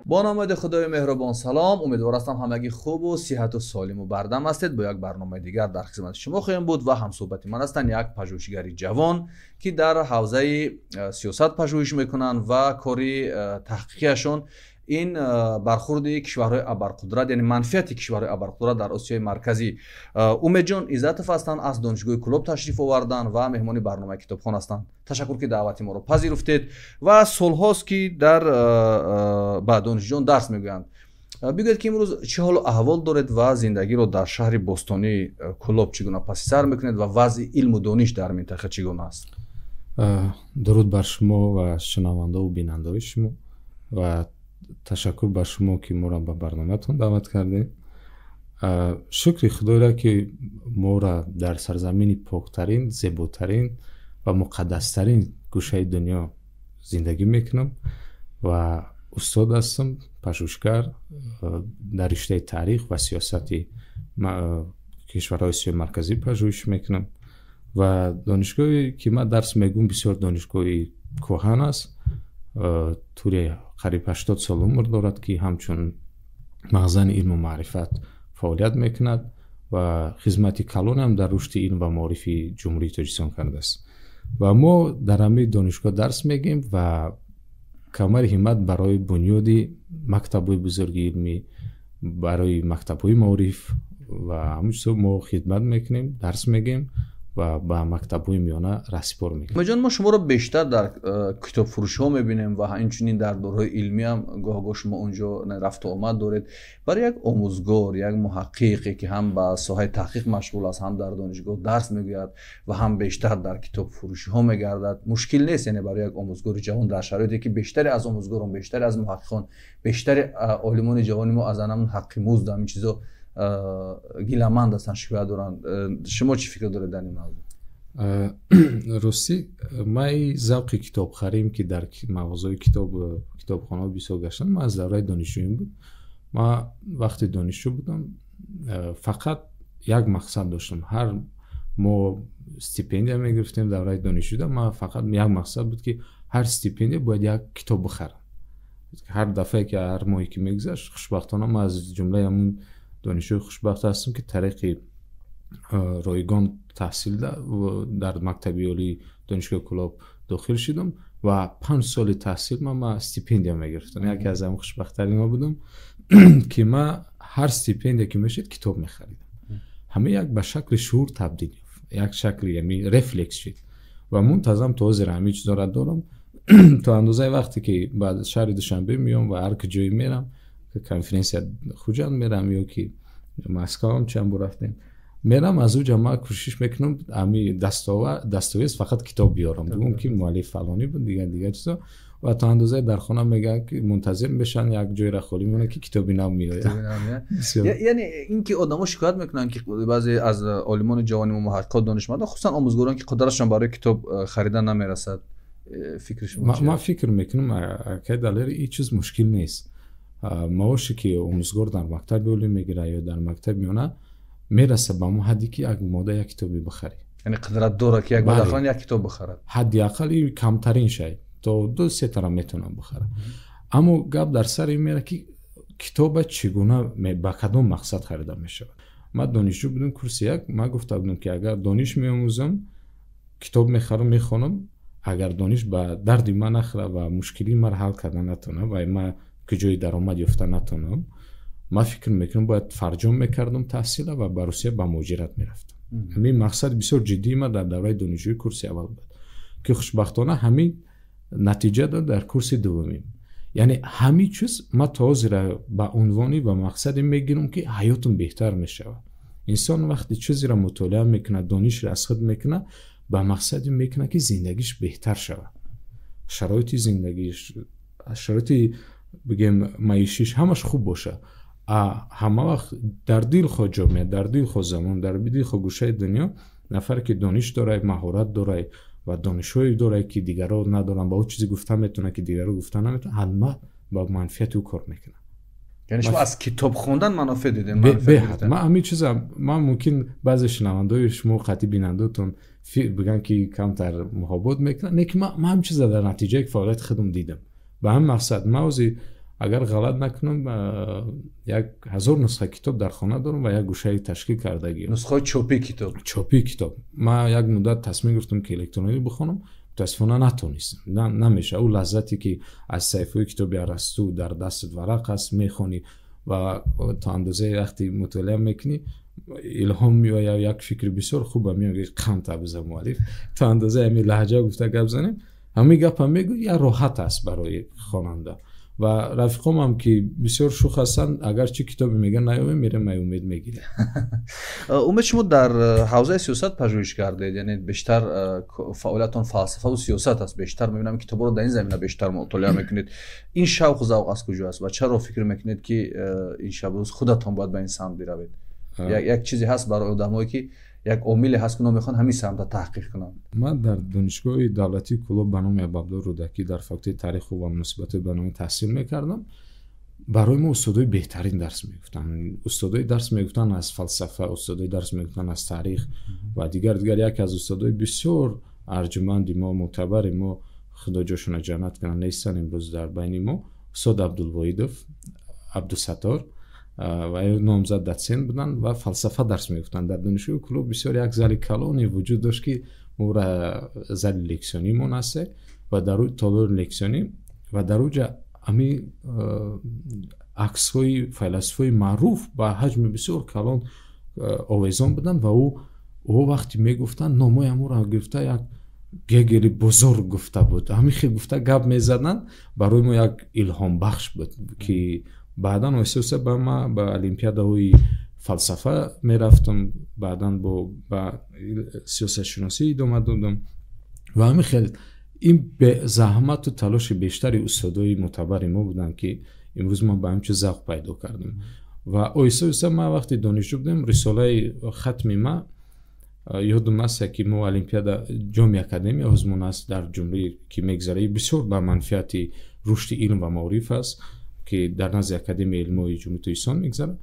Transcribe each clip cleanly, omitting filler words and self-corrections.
Бо номи Худои меҳрубон салом. Умедвор ҳастам ҳамагӣ хубу сиҳату солиму бардам ҳастед. Бо як барномаи дигар дар хизмати шумо хоҳем буд ва ҳамсӯҳбати ман ҳастанд як пажӯҳишгари ҷавон, ки дар ҳавзаи сиёсат пажӯҳиш мекунанд ва кори таҳқиқиашон ин бархурди кишварҳои абарқудрат, яъне манфиати кишварҳои абарқудрат дар Осиёи Марказӣ. Умедҷон Иззатов ҳастанд, аз Донишгоҳи Кӯлоб ташриф оварданд ва меҳмони барномаи Китобхон ҳастанд. Ташаккур, ки даъвати моро пазируфтед ва солҳост, ки дар ба донишҷӯён дарс мегӯянд. Бигӯед, ки имрӯз чӣ ҳолу аҳвол доред ва зиндагиро дар шаҳри бостонии Кӯлоб чӣ гуна паси сар мекунед ва вазъи илму дониш дар минтақа чӣ гуна аст? Дуруд бар шумо ва шунавандаву бинандаҳои шумо ва ташаккур ба шумо, ки моро ба барномаатон даъват кардем. Шукри Худоро, ки моро дар сарзамини поктарин, зеботарин ва муқаддастарин гӯшаи дунё зиндагӣ мекунам ва устод ҳастам, пажӯҳишгар дар риштаи таърих ва сиёсати кишварҳои Осиёи Марказӣ пажӯҳиш мекунам ва донишгоҳе, ки ман дарс мегӯм, бисёр донишгоҳи кӯҳан аст, тӯли қариб 80 сол умр дорад, ки ҳамчун мағзани илму маърифат фаъолият мекунад ва хизмати калонеам дар рушди илм ва маорифи Ҷумҳурии Тоҷикистон кардааст. Ва мо дар ҳамин донишгоҳ дарс мегӯем ва камари ҳиммат барои бунёди мактабҳои бузурги илмӣ, барои мактабҳои маориф ва ҳамин чизо мо хидмат мекунем, дарс мегӯем ва ба мактабҳои миёна раҳсипор мекунем. Умедҷон, мо шуморо бештар дар китобфурӯшиҳо мебинем ва инчунин дар дорҳои илмӣ ҳам гоҳ-гоҳ шумо онҷо рафту омад доред. Барои як омӯзгор, як муҳаққиқе, ки ҳам ба соҳаи таҳқиқ машғул аст, ҳам дар донишгоҳ дарс мегӯяд ва ҳам бештар дар китобфурӯшиҳо мегардад, мушкил нест? Яъне барои як омӯзгори ҷавон дар шароите, ки бештаре аз омӯзгорон, бештаре аз муҳаққиқон, бештари олимони ҷавони мо аз анамун ҳаққи музд, ҳамин чизо гиламанд ҳастанд, шикоят доранд, шумо чӣ фикр доред дар ин мавзӯъ? Ростӣ, ман завқи китобхарим, ки дар мағозаҳои китоб, китобхонаҳо бисёр гаштам, ман аз давраи донишҷӯем буд. Ман вақте донишҷӯ будам, фақат як мақсад доштам. Ҳар мо стипендия мегирифтем давраи донишҷӯда, ман фақат як мақсад буд, ки ҳар стипендия бояд як китоб бихарам. Ҳар дафъае ки, ҳар моҳе ки мегузашт, хушбахтона ман аз ҷумлаи ҳамун донишҷӯи хушбахт ҳастам, ки тариқи ройгон таҳсил дар мактаби олии Донишгоҳи Кӯлоб дохил шудам ва 5 соли таҳсил ман стипендия мегирифтам. Яке аз ҳамун хушбахттаринҳо будам, ки ман ҳар стипендия ки мешид, китоб мехаридам. Ҳама як ба шакли шуур табдил ёфт, як шакли яъне рефлекс шид ва мунтазам то ҳозир ҳамин чизоро дорам. То андозаи вақте ки ба шаҳри Душанбе меом ва ҳар ки ҷое мерам, конференсия Хуҷанд мерам ё ки Москваам чанд бор рафтем, мерам, аз уҷа ман кӯшиш мекунам ҳами дастовез фақат китоб биёрам, бигӯм, ки муаллиф фалонӣ буд, дигар дигар чизо. Ва то андозае дар хона мегӯянд, ки мунтазир мешаванд, як ҷойра холӣ мемонад, ки китоби нав меояд. Яъне ин ки одамо шикоят мекунанд, ки баъзе аз олимони ҷавони мо, муҳаққиқот, донишмандон, хусусан омӯзгорон, ки қудратшон барои китоб харидан намерасад, фикри шумо? Ман фикр мекунам, акай Далер, ин чиз мушкил нест. Маоше ки омӯзгор дар мактаби олӣ мегирад ё дар мактаби миёна, мераса ба мо ҳадде, ки як мода як китобе бихарӣ. Яъне қудрат дорад, ки як мода як китоб бихарад. Ҳадди ақал ин камтарин шай, то ду сетара метавонам бихарам. Аммо гап дар сари ин мерад, ки китоба чӣ гуна, ба кадом мақсад харида мешавад. Ман донишҷӯ будам, курси як, ман гуфта будам, ки агар дониш меомӯзам, китоб мехарам, мехонам, агар дониш ба дарди ман нахӯрад ва мушкилии маро ҳал карда натавонам ва ман ки ҷои даромад ёфта натавонам, ман фикр мекунам, бояд фарҷом мекардам таҳсила ва ба Русия ба муҳоҷират мерафтам. Ҳамин мақсади бисёр ҷиддии ман дар давраи донишҷӯи курси аввал буд, ки хушбахтона ҳамин натиҷа дод дар курси дуввумим. Яъне ҳамин чиз ман то ҳозира ба унвони, ба мақсаде мегирам, ки ҳаётам беҳтар мешавад. Инсон вақте чизеро мутолиа мекунад, донишро аз худ мекунад, ба мақсаде мекунад, ки зиндагиш беҳтар шавад, шароити зиндагиш, шароити, бигем, маишиш, ҳамаш хуб бошад. Ҳама вақт дар дилхоҳ ҷомеа, дар дилхоҳ замон, дар дилхоҳ гӯшаи дунё нафаре, ки дониш дорад, маҳорат дорад ва донишҳое дорад, ки дигарро надоранд, ба ӯ чизе гуфта метавонад, ки дигарро гуфта наметавонад, ҳатман ба манфиати ӯ кор мекунад. Яъне шумо аз китоб хондан манофеъ дидем? Беҳад. Ман ҳамин чиза, ман мумкин баъзе шунавандаҳои шумо, қатъи бинандаотон бигӯянд, ки камтар муҳобот мекунад, не, ки ман ҳамин чиза дар натиҷаи фаъолияти худам дидам. Ба ҳамин мақсад ман ози Агар ғалат накунам, 1000 нусха китоб дар хона дорам ва як гӯшаи ташкил кардагиам. Нусхаҳои чопии китоб? Чопии китоб. Ман як муддат тасмим гирифтам, ки электронӣ бихонам, мутаассифона натонистам. Намешавад. Ӯ лаззате, ки аз саҳифаҳои китоби Арасту дар дастат варақ аст, мехонӣ ва то андозаи вақте мутолиа мекунӣ, илҳом меояд, як фикри бисёр хуб меояд, қанд табиза муаллиф, то андозаи ҳамин лаҳҷа гуфта гап занем, ҳамин гапам мегӯ, як роҳат аст барои хонанда. Ва рафиқомам, ки бисёр шух ҳастанд, агарчи китобе мегӯянд наёбем, мерем ай Умед мегирем. Умед, шумо дар ҳавзаи сиёсат пажӯҳиш кардед, яъне бештар фаъолиятон фалсафаву сиёсат аст, бештар мебинам, китобҳоро дар ин замина бештар мутолиа мекунед. Ин шавқу завқ аз куҷо аст ва чаро фикр мекунед, ки ин шабу рӯз худатон бояд ба ин самт биравед? Як чизе ҳаст барои одамое, ки як омиле ҳаст, ки онҳо мехоҳанд ҳамин самта таҳқиқ кунанд. Ман дар Донишгоҳи давлатии Кӯлоб ба номи Абуабдулло Рӯдакӣ дар факултети таъриху ва муносибатҳои байналмилалӣ таҳсил мекардам. Барои мо устодои беҳтарин дарс мегуфтанд, устодои дарс мегуфтанд аз фалсафа, устодои дарс мегуфтанд аз таърих ва дигар дигар. Яке аз устодои бисёр арҷуманди мо, мӯътабари мо, худо ҷошона ҷаннат кунад, нестанд имрӯз дар байни мо, устод Абдулвоҳидов Абдусаттор, ва номзад дотсент буданд ва фалсафа дарс мегуфтанд. Дар Донишгоҳи Кӯлоб бисёр як зали калоне вуҷуд дошт, ки мо зали лексионимон ҳасте, ва дар толори лексионӣ ва дар уҷа ҳами аксҳои файласуфҳои маъруф ба ҳаҷми бисёр калон овезон буданд. Ва ӯ вақте мегуфтанд, номои ҳамонро гирифта, як Гегели бузург гуфта буд, ҳамин хел гуфта гап мезаданд, барои мо як илҳомбахш буд, ки баъдан оҳиста оҳиста ба ма ба олимпиадаҳои фалсафа мерафтам, баъдан ба сиёсатшиносӣ идома додам. Ва ҳамин хел ин заҳмату талоши бештари устодои мӯътабари мо буданд, ки имрӯз ман ба ҳамин чиз завқ пайдо кардам. Ва оҳиста оҳиста ман вақте донишҷӯ будем, рисолаи хатми ма, ёдум аст, ки мо олимпиада ҷоми академия озмун аст дар ҷумҳурӣ, ки мегзара, бисёр ба манфиати рушди илм ва маориф аст, ки дар назди Академияи илмҳои Ҷумҳурии Тоҷикистон мегзарад.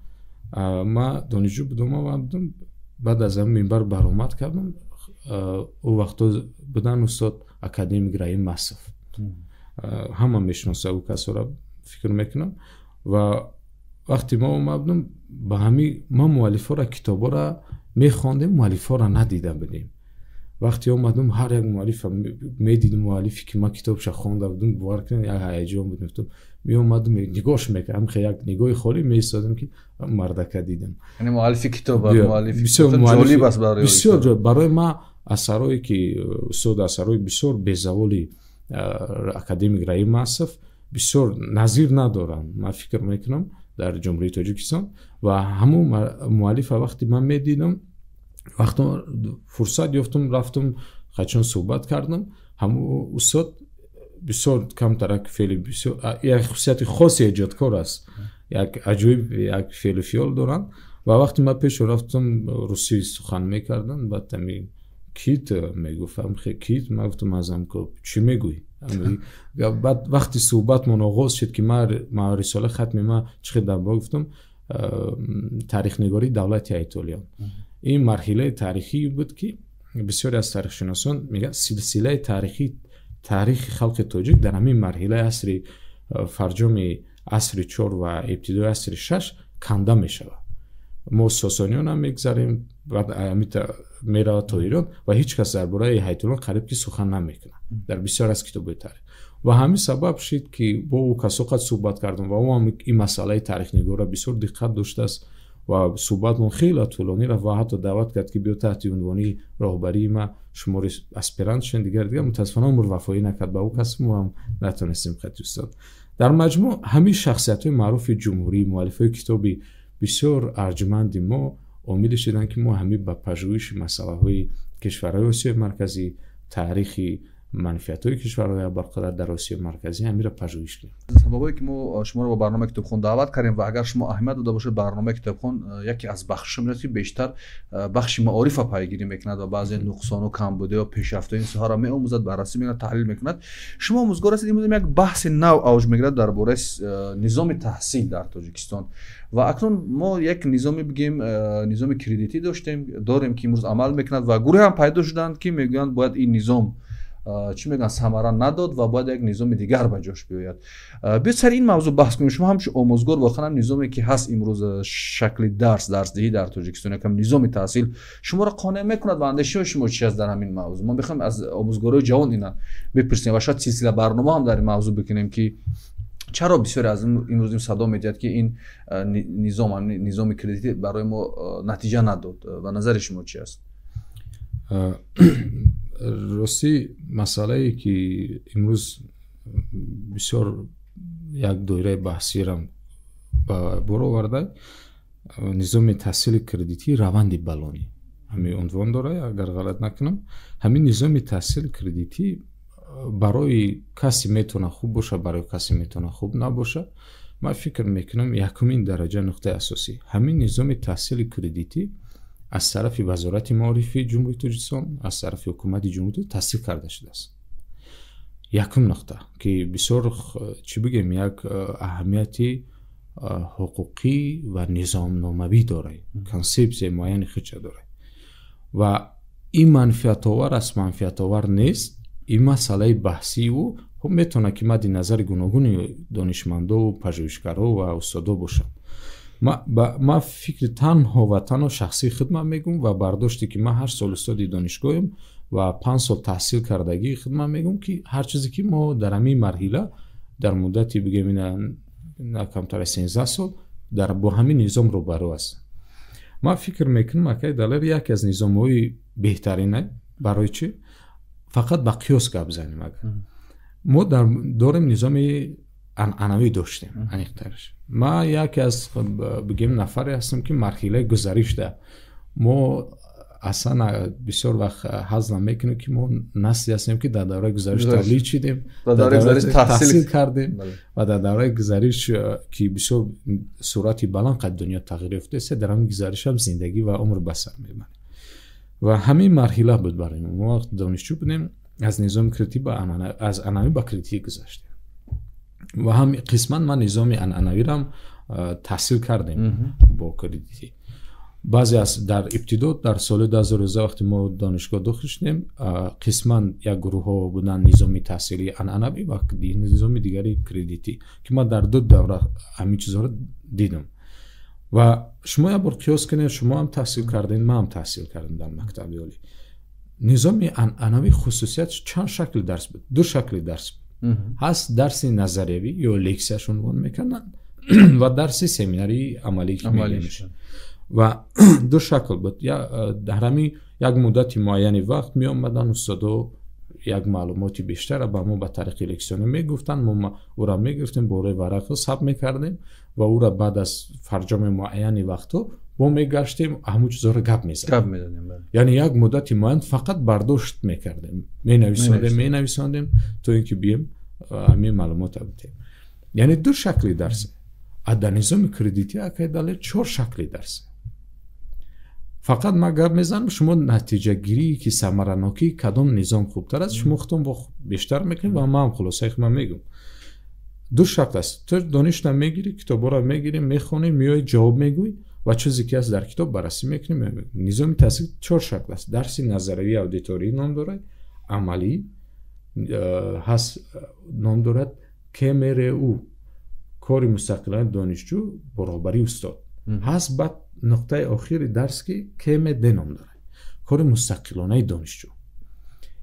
Ма донишҷӯ будам ва будам, баъд аз ҳамин минбар баромад кардам. Ӯ вақто будан устод академик Раим Масов, ҳама мешиноса ӯ касора, фикр мекунам. Ва вақте ма омадам ба ҳами, ма муаллифҳоро, китобҳоро мехондем, муаллифҳоро надида будем. Вақте омадам, ҳар як муаллифа медидим, муаллифе ки ман китобша хонда будам, бовар кунед, як ҳаяҷон буд. Мегуфтам, меомадам, нигоҳш мекардам, хе як нигоҳи холӣ меистодам, ки мардака дидам. Яъне муаллифи китоб, муаллифи бисёр китоб муаллифи ҷолиб аст барои бисёр китоб. ҷолиб. Барои ман асарҳое ки устод, асарҳои бисёр безаволи академик Раим Масов бисёр назир надоранд, ман фикр мекунам, дар Ҷумҳурии Тоҷикистон. Ва ҳамон муаллифа вақте ман медидам, вақто фурсат ёфтам, рафтам қачон суҳбат кардам, ҳамон устод бисёр камтарак феъли бисёр, як хусусияти хоси эҷодкор аст, як аҷоиб як феълу фиёл доранд. Ва вақте ман пешо рафтам, русӣ сухан мекарданд, баъд ҳами кит мегуфт, кит, ман гуфтам, азам ко чӣ мегӯӣ? Баъд вақти суҳбатмон оғоз шуд, ки ман рисола хатми ман чӣ хел дар бора гуфтам, таърихнигории давлати Айтолиён. Ин марҳилаи таърихӣ буд, ки бисёре аз таърихшиносон мегӯянд, силсилаи таърихӣ, таърихи халқи тоҷик дар ҳамин марҳилаи асри, фарҷоми асри 4 ва ибтидои асри 6 канда мешавад. Мо сосониёнам мегзарем, баъд ҳамин меравад то Эрон ва ҳеҷ кас дар бораи Ҳайтолиён қариб ки сухан намекунад дар бисёр аз китобҳои таърих. Ва ҳамин сабаб шуд, ки бо ӯ касо қад суҳбат кардам ва ӯ ҳам ин масъалаи таърихнигорро бисёр диққат доштааст ва суҳбатмон хеле тӯлонӣ рафт ва ҳатто даъват кард, ки биё таҳти унвони роҳбарии ма шумо аспирант шавед, дигар дигар. Мутаассифона умр вафоӣ накард ба ӯ кас, мо ҳам натонистем хати устод. Дар маҷмӯъ ҳамин шахсиятҳои маъруфи ҷумҳурӣ, муаллифҳои китоби бисёр арҷманди мо омиле шуданд, ки мо ҳамин ба пажӯҳиши масъалаҳои кишварҳои Осиёи Марказӣ, таърихи манфиатҳои кишварҳои абарқудрат дар Осиёи Марказӣ ҳаминро пажӯҳиш кунем. Сабабҳое ки мо шуморо ба барномаи китобхон даъват кардем ва агар шумо аҳамият дода бошед, барномаи китобхон яке аз бахшҳо мешавад, ки бештар бахши маорифа пайгирӣ мекунад ва баъзе нуқсону камбудиҳо ё пешрафтҳои ин соҳаро меомӯзад, баррасӣ мекунад, таҳлил мекунад. Шумо омӯзгор ҳастед, имрӯз як баҳси нав авҷ мегирад дар бораи низоми таҳсил дар Тоҷикистон. Ва акнун мо як низоме бигем, низоми кредитӣ доштем, дорем, ки имрӯз амал мекунад ва гурӯҳе ҳам пайдо шуданд, ки мегӯянд, бояд ин низом чӣ мегӯянд, самара надод ва бояд як низоми дигар ба ҷош биёяд. Биёед сари ин мавзӯъ баҳс кунем. Шумо ҳамчун омӯзгор воқеан ҳам низоме ки ҳаст имрӯз, шакли дарсдиҳӣ дар Тоҷикистон, якам низоми таҳсил шуморо қонеъ мекунад ва андешаҳои шумо чи аст дар ҳамин мавзӯъ? Мо мехоҳем аз омӯзгорои ҷавон ина бипурсем ва шояд силсила барнома ҳам дар ин мавзӯъ бикунем, ки чаро бисёре аз имрӯз ин садо медиҳад, ки ин низом, низоми кредитӣ барои мо натиҷа надод. Ба назари шумо чи аст? Ростӣ, масъалае ки имрӯз бисёр як доираи баҳсирам ба бор оварда, низоми таҳсили кредитӣ, раванди Болонӣ ҳамин унвон дорад, агар ғалат накунам. Ҳамин низоми таҳсили кредитӣ барои касе метавона хуб боша, барои касе метавона хуб набоша. Ман фикр мекунам, якумин дараҷа нуқтаи асосӣ, ҳамин низоми таҳсили кредитӣ аз тарафи Вазорати маорифи Ҷумҳурии Тоҷикистон, аз тарафи ҳукумати ҷумҳурӣ тасдиқ карда шудааст. Якум нуқта, ки бисёр, чӣ бигем, як аҳамияти ҳуқуқӣ ва низомномавӣ дорад, консепсияи муайяни худша дорад ва ин манфиатовар аст, манфиатовар нест, ин масъалаи баҳсиу хуб метавонад ки мадди назари гуногуни донишмандову пажӯҳишгаро ва устодо бошад. Ман фикри танҳо ва танҳо шахсии худман мегӯм ва бардоште ки ман 8 сол устоди донишгоҳем ва 5 сол таҳсил кардагии худман мегӯм, ки ҳар чизе ки мо дар ҳамин марҳила дар муддати, бигем, ина на камтар аз 13 сол дар бо ҳамин низом рӯбарӯ аст. Ман фикр мекунам, акай Далер, яке аз низомҳои беҳтарина. Барои чӣ? Фақат ба қиёс гап занем, агар мо дорем низоми анъанавӣ доштем, аниқтараш ман яке аз, бигем, нафаре ҳастам, ки марҳилаи гузаришда мо аслан бисёр вақт ҳазл мекунем, ки мо насле ҳастем, ки дар давраи гузариш тавлид шидем, таҳсил кардем ва дар давраи гузариш, ки бисёр суръати баланд қад дунё тағйир ёфтааст, дар ҳамин гузаришам зиндагӣ ва умр ба сар мебарем. Ва ҳамин марҳила буд барои мо. Мо вақт донишҷӯ будем, аз низоми кредитӣ ба аз анъанавӣ ба кредитӣ гузаштем ва ҳам қисман ман низоми анъанавирам таҳсил кардем бо кредитӣ. Баъзе аз дар ибтидо, дар соли 2011, вақте мо донишгоҳ дохил шудем, қисман як гурӯҳҳо буданд низоми таҳсилии анъанавӣ ва низоми дигари кредитӣ, ки ман дар ду давра ҳамин чизҳоро дидам. Ва шумо як бор қиёс кунед, шумо ҳам таҳсил кардем, ман ҳам таҳсил кардем дар мактаби олӣ. Низоми анъанавӣ хусусият чанд шакли дарс буд? Ду шакли дарс буд. Ҳаст дарси назариявӣ ё лексияш унвон мекарданд ва дарси семинарии амалӣ ки мегӯем. Ва ду шакл буд. Дар ҳамин як муддати муайяни вақт меомаданд устодо, як маълумоти бештара ба мо ба тариқи лексионӣ мегуфтанд, мо ӯра мегирифтем, бораи варақҳо сабт мекардем ва ӯра баъд аз фарҷоми муайяни вақтҳо бо мегаштем, ҳамун чизҳоро гап мезадем. Яъне як муддати муайян фақат бардошт мекардем, менависондем, менависондем, то ин ки бием ҳамин маълумотро бидиҳем. Яъне ду шакли дарсе. А дар низоми кредитӣ, акай Далер, чор шакли дарсе. Фақат ман гап мезанам, шумо натиҷагирии ки самаранокии кадом низом хубтар аст, шумо худтон бештар мекунед ва ман ҳам хулосаи худам мегӯм. Ду шакл аст: ту доништа мегирӣ, китобҳоро мегирӣ, мехонӣ, меоӣ, ҷавоб мегӯӣ ва чизе ки аст дар китоб баррасӣ мекунӣ. Низоми таҳсил чор шакл аст: дарси назариявии аудиторӣ ном дорад, амалӣ ҳаст, ном дорад КМРУ, кори мустақилонаи донишҷӯ бо роҳбарии устод ҳаст, баъд нуқтаи охири дарс, ки КМД ном дорад, кори мустақилонаи донишҷӯ.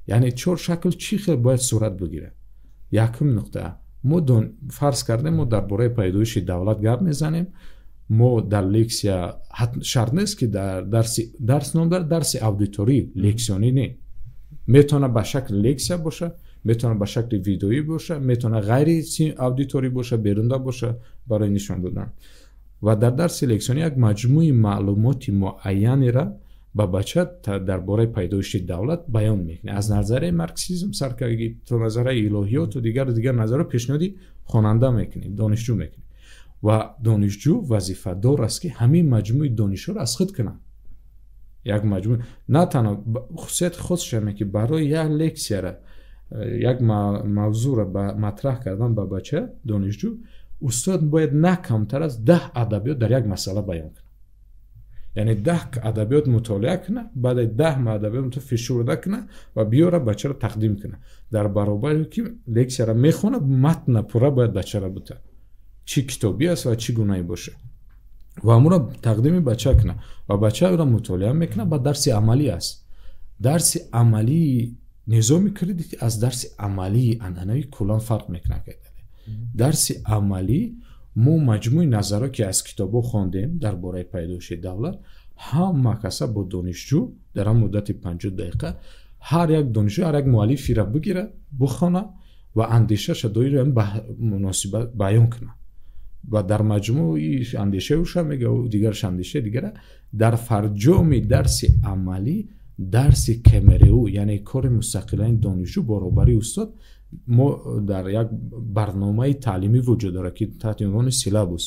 Яъне чор шакл чӣ хел бояд сурат бигирад? Якум нуқта: мо фарз кардем, мо дар бораи пайдоиши давлат гап мезанем. Мо дар лексия, шарт нест ки дар дарси, дарс ном дорад дарси аудиторӣ, лексионӣ не, метавонад ба шакли лексия боша, метавонад ба шакли видеоӣ боша, метавонад ғайри аудиторӣ боша, берунда боша барои нишон додан. Ва дар дарси лексионӣ як маҷмӯи маълумоти муайянеро ба бача дар бораи пайдоиши давлат баён мекунад, аз назарияи марксизм сар карда то назарияи илоҳиёту дигару дигар назарҳо пешниҳоди хонанда мекунем, донишҷӯ мекунем ва донишҷӯ вазифадор аст, ки ҳамин маҷмӯи донишҳоро аз худ кунад. Як маҷмӯъ на танҳо хусусияти хосаш ҳаме, ки барои як лексияра, як мавзӯъро матраҳ кардан ба бача донишҷӯ, устод бояд на камтар аз 10 адабиёт дар як масъала баён кунад. Яъне 10 адабиёт мутолиа куна, баъди 10 адабиёт фишурда куна ва биёра бачаро тақдим куна. Дар баробаре ки лексияро мехона, матна пурра бояд бачаро бута, чӣ китобӣ аст ва чӣ гунае бошад, ва амуро тақдими бача куна ва бача ӯро мутолиа мекунад. Ба дарси амалӣ аст. Дарси амалии низоми кредитӣ аз дарси амалии анъанавӣ куллан фарқ мекунад. Дарси амалӣ мо маҷмӯи назарҳо, ки аз китобҳо хондем дар бораи пайдоиши давлат, ҳама каса бо донишҷӯ дар ҳам муддати 50 дақиқа ҳар як донишҷӯ ҳар як муаллифиро бигира, бухона ва андешаша доири муносибат баён кунад ва дар маҷмӯи андешаи ӯша мега, дигараш андешаи дигара. Дар фарҷоми дарси амалӣ дарси КМРУ, яъне кори мустақилаи донишҷӯ баробари устод, мо дар як барномаи таълимӣ вуҷуд дорад, ки таҳти унвони syllabus.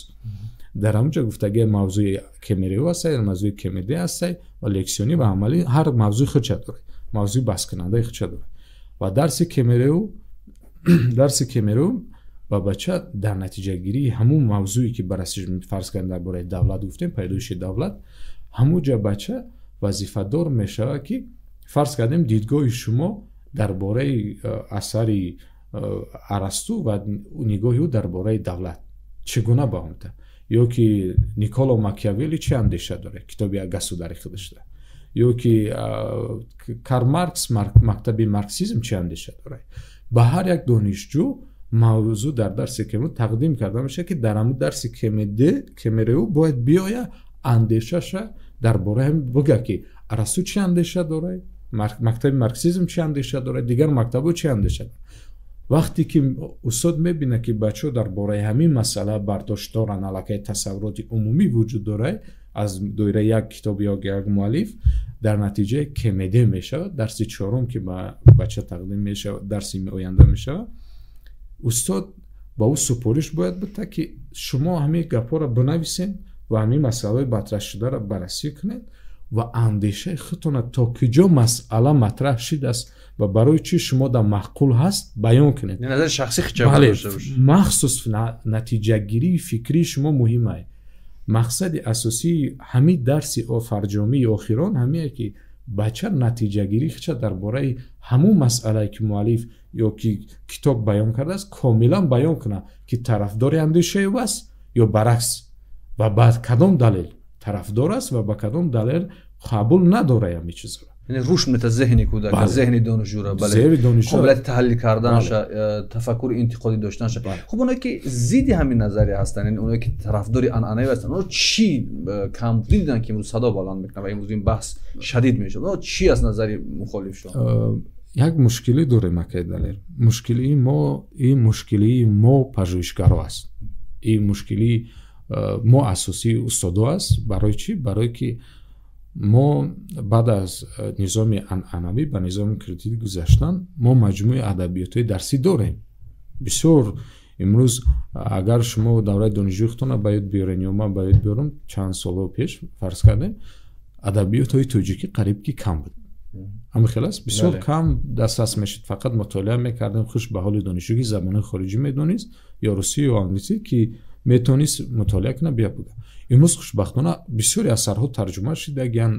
Дар ҳамонҷо гуфтагии мавзӯи КМРУ ҳастай, мавзӯи КМД ҳастай ва лексионӣ ва амалӣ ҳар мавзӯи худша дорад, мавзӯи баҳскунандаи худша дорад. Ва дарси КМРУ ба бача дар натиҷагирии ҳамун мавзӯе, ки баррасӣ, фарз кардем, дар бораи давлат гуфтем, пайдоиши давлат, ҳамунҷа бача вазифадор мешавад, ки фарз кардем, дидгоҳи шумо дар бораи асари Арасту ва нигоҳи ӯ дар бораи давлат чӣ гуна ба омада, ё ки Николо Макиавелли чӣ андеша дорад китоби государи худашда, ё ки Карл Маркс, мактаби марксизм чӣ андеша дорад. Ба ҳар як донишҷӯ мавзӯъ дар дарси КМ тақдим карда мешавад, ки дар ҳамун дарси КМД, КМРУ бояд биёя, андешаша дар бораи ҳам бигӯяд, ки Арасту чӣ андеша дорад, мактаби марксизм чӣ андеша дорад, дигар мактабҳо чӣ андеша дорад. Вақте ки устод мебинад, ки бачаҳо дар бораи ҳамин масъала бардошт доранд, аллакай тасаввуроти умумӣ вуҷуд дорад аз доираи як китоб ё як муаллиф, дар натиҷаи КМД мешавад, дарси чорум, ки ба бача тақдим мешавад, дарси оянда мешавад, устод ба ӯ супориш бояд бита, ки шумо ҳамин гапҳоро бинависед ва ҳамин масъалаҳои матраҳшударо баррасӣ кунед ва андешаи худтона, то куҷо масъала матраҳ шидааст ва барои чӣ шумо дар маъқул ҳаст, баён кунед. Назари шахсӣ. Бале, махсус натиҷагирии фикрии шумо муҳим ае. Мақсади асосии ҳамин дарси фарҷомии охирон ҳамие, ки бача натиҷагирии худша дар бораи ҳамун масъалае, ки муаллиф ё ки китоб баён кардааст, комилан баён кунад, ки тарафдори андешаи ӯ аст ё баръакс ва ба кадом далел тарафдор аст ва ба кадом далел қабул надорад ҳамин чизро. Яъне рушд мета зеҳни кӯдак, зеҳни донишҷӯра, бале, қобилияти таҳлил карданаша, тафаккури интиқодӣ доштанаша. Хуб, оное ки зидди ҳамин назария ҳастанд, яъне оное ки тарафдори анъанавӣ ҳастанд, онҳо чӣ камбудӣ диданд, ки имрӯз садо баланд мекунанд ва имрӯз ин баҳс шадид мешавад? Онҳо чӣ аз назари мухолифшон? Як мушкилӣ дорем, акай Далер. Мушкилии мо, ин мушкилии мо пажӯҳишгаро аст, ин мушкилии мо асосии устодо аст. Барои чӣ? Барое ки мо баъд аз низоми анъанавӣ ба низоми кредитӣ гузаштан, мо маҷмӯи адабиётҳои дарсӣ дорем бисёр. Имрӯз агар шумо давраи донишҷӯи худтонро ба ёд биёрен ё ман ба ёд биёрам, чанд солҳо пеш, фарз кардем, адабиётҳои тоҷикӣ қариб ки кам буд. Ҳамин хел аст, бисёр кам дастрас мешуд, фақат мутолиа мекардем. Хуш ба ҳоли донишҷӯ, ки забонҳои хориҷӣ медонист, ё русӣ ё англисӣ, ки метавонист мутолиа кунад, бия буда. Имрӯз хушбахтона бисёри асарҳо тарҷума шидагиян,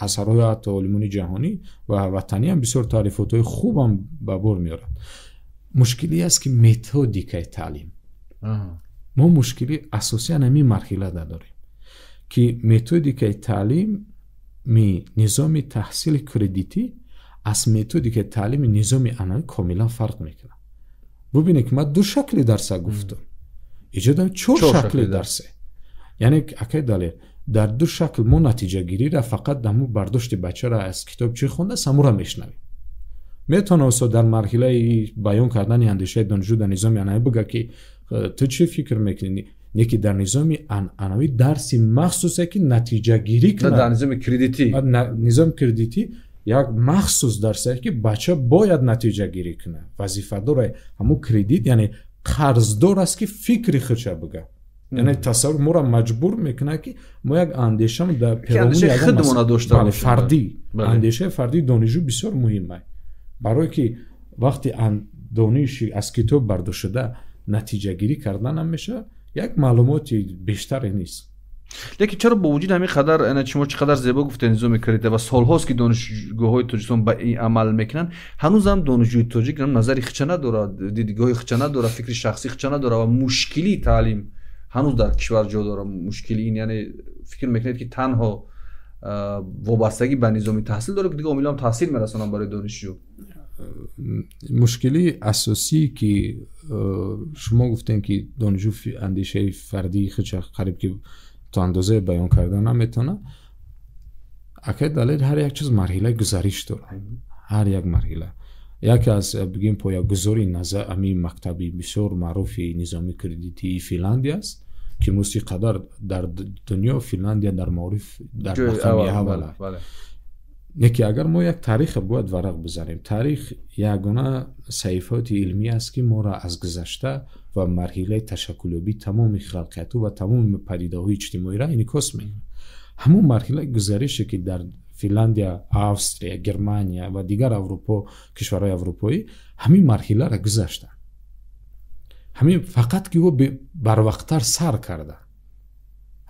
асарҳои ҳатто олимони ҷаҳонӣ ва ватаниам бисёр таърифотҳои хубам ба бор меоранд. Мушкилӣ аст, ки методикаи таълим, мо мушкили асосиян ҳамин марҳилада дорем, ки методикаи таълими низоми таҳсили кредитӣ аз методикаи таълими низоми анъанавӣ комилан фарқ мекунад. Бубинед, ки ман ду шакли дарса гуфтам, иҷодам чор шакли дарсе. Яъне, акай Далер, дар ду шакл мо натиҷагириро фақат ҳамун бардошти бачаро аз китоб чӣ хондааст, ҳамуро мешунавем. Метавона устод дар марҳилаи баён кардани андешаи донишҷӯ дар низоми анъанавӣ бигӯяд, ки ту чӣ фикр мекунӣ, не ки дар низоми анъанавӣ дарси махсусе, ки натиҷагирӣ кунад. Дар низоми кредитӣ. Низоми кредитӣ як махсус дарсе, ки бача бояд натиҷагирӣ кунад, вазифадор ҳамун кредит, яъне қарздор аст, ки фикри худша бигӯяд. Яъне тасаввур моро маҷбур мекунад, ки мо як андешамо дар перомуни фардӣ, андешаи фардии донишҷӯ бисёр муҳим аст, барое ки вақте дониши аз китоб бардоштшуда натиҷагирӣ кардан ҳам мешавад, як маълумоти бештаре нест. Лекин чаро бо вуҷуди ҳамин қадар, шумо чӣ қадар зебо гуфтед, низоми кредита ва солҳост, ки донишгоҳҳои Тоҷикистон ба ин амал мекунанд, ҳанӯзам донишҷӯи тоҷик назари хича надорад, дидгоҳи хича надорад, фикри шахсии хича надорад ва мушкилии таълим ҳанӯз дар кишвар ҷо дорад. Мушкили ин, яъне фикр мекунед, ки танҳо вобастагӣ ба низоми таҳсил дорад, ки дигар омилҳо таъсир мерасонанд барои донишҷӯ? Мушкилии асосӣ, ки шумо гуфтем, ки донишҷӯ андешаи фардии худша қариб ки то андозае баён карда наметавонад, акай Далер, ҳар як чиз марҳилаи гузариш дорад. Ҳар як марҳила, яке аз, бигем, поягузори назар ҳамин мактаби бисёр маъруфи низоми кредитии Финляндия аст, ки имрӯз қадар дар дунё Финляндия дар маориф дар мақоми аввал. Неки агар мо як тариха бояд варақ бизанем, таърих ягона саҳифаоти илмӣ аст, ки моро аз гузашта ва марҳилаи ташаккулёбии тамоми халқиятҳо ва тамоми падидаҳои иҷтимоиро инъикос мекунад. Ҳамон марҳилаи гузарише, ки дар Финляндия, Австрия, Германия ва дигар Аврупо, кишварҳои аврупоӣ ҳамин марҳиларо гузаштанд, ҳамин фақат ки ӯ барвақттар сар карда.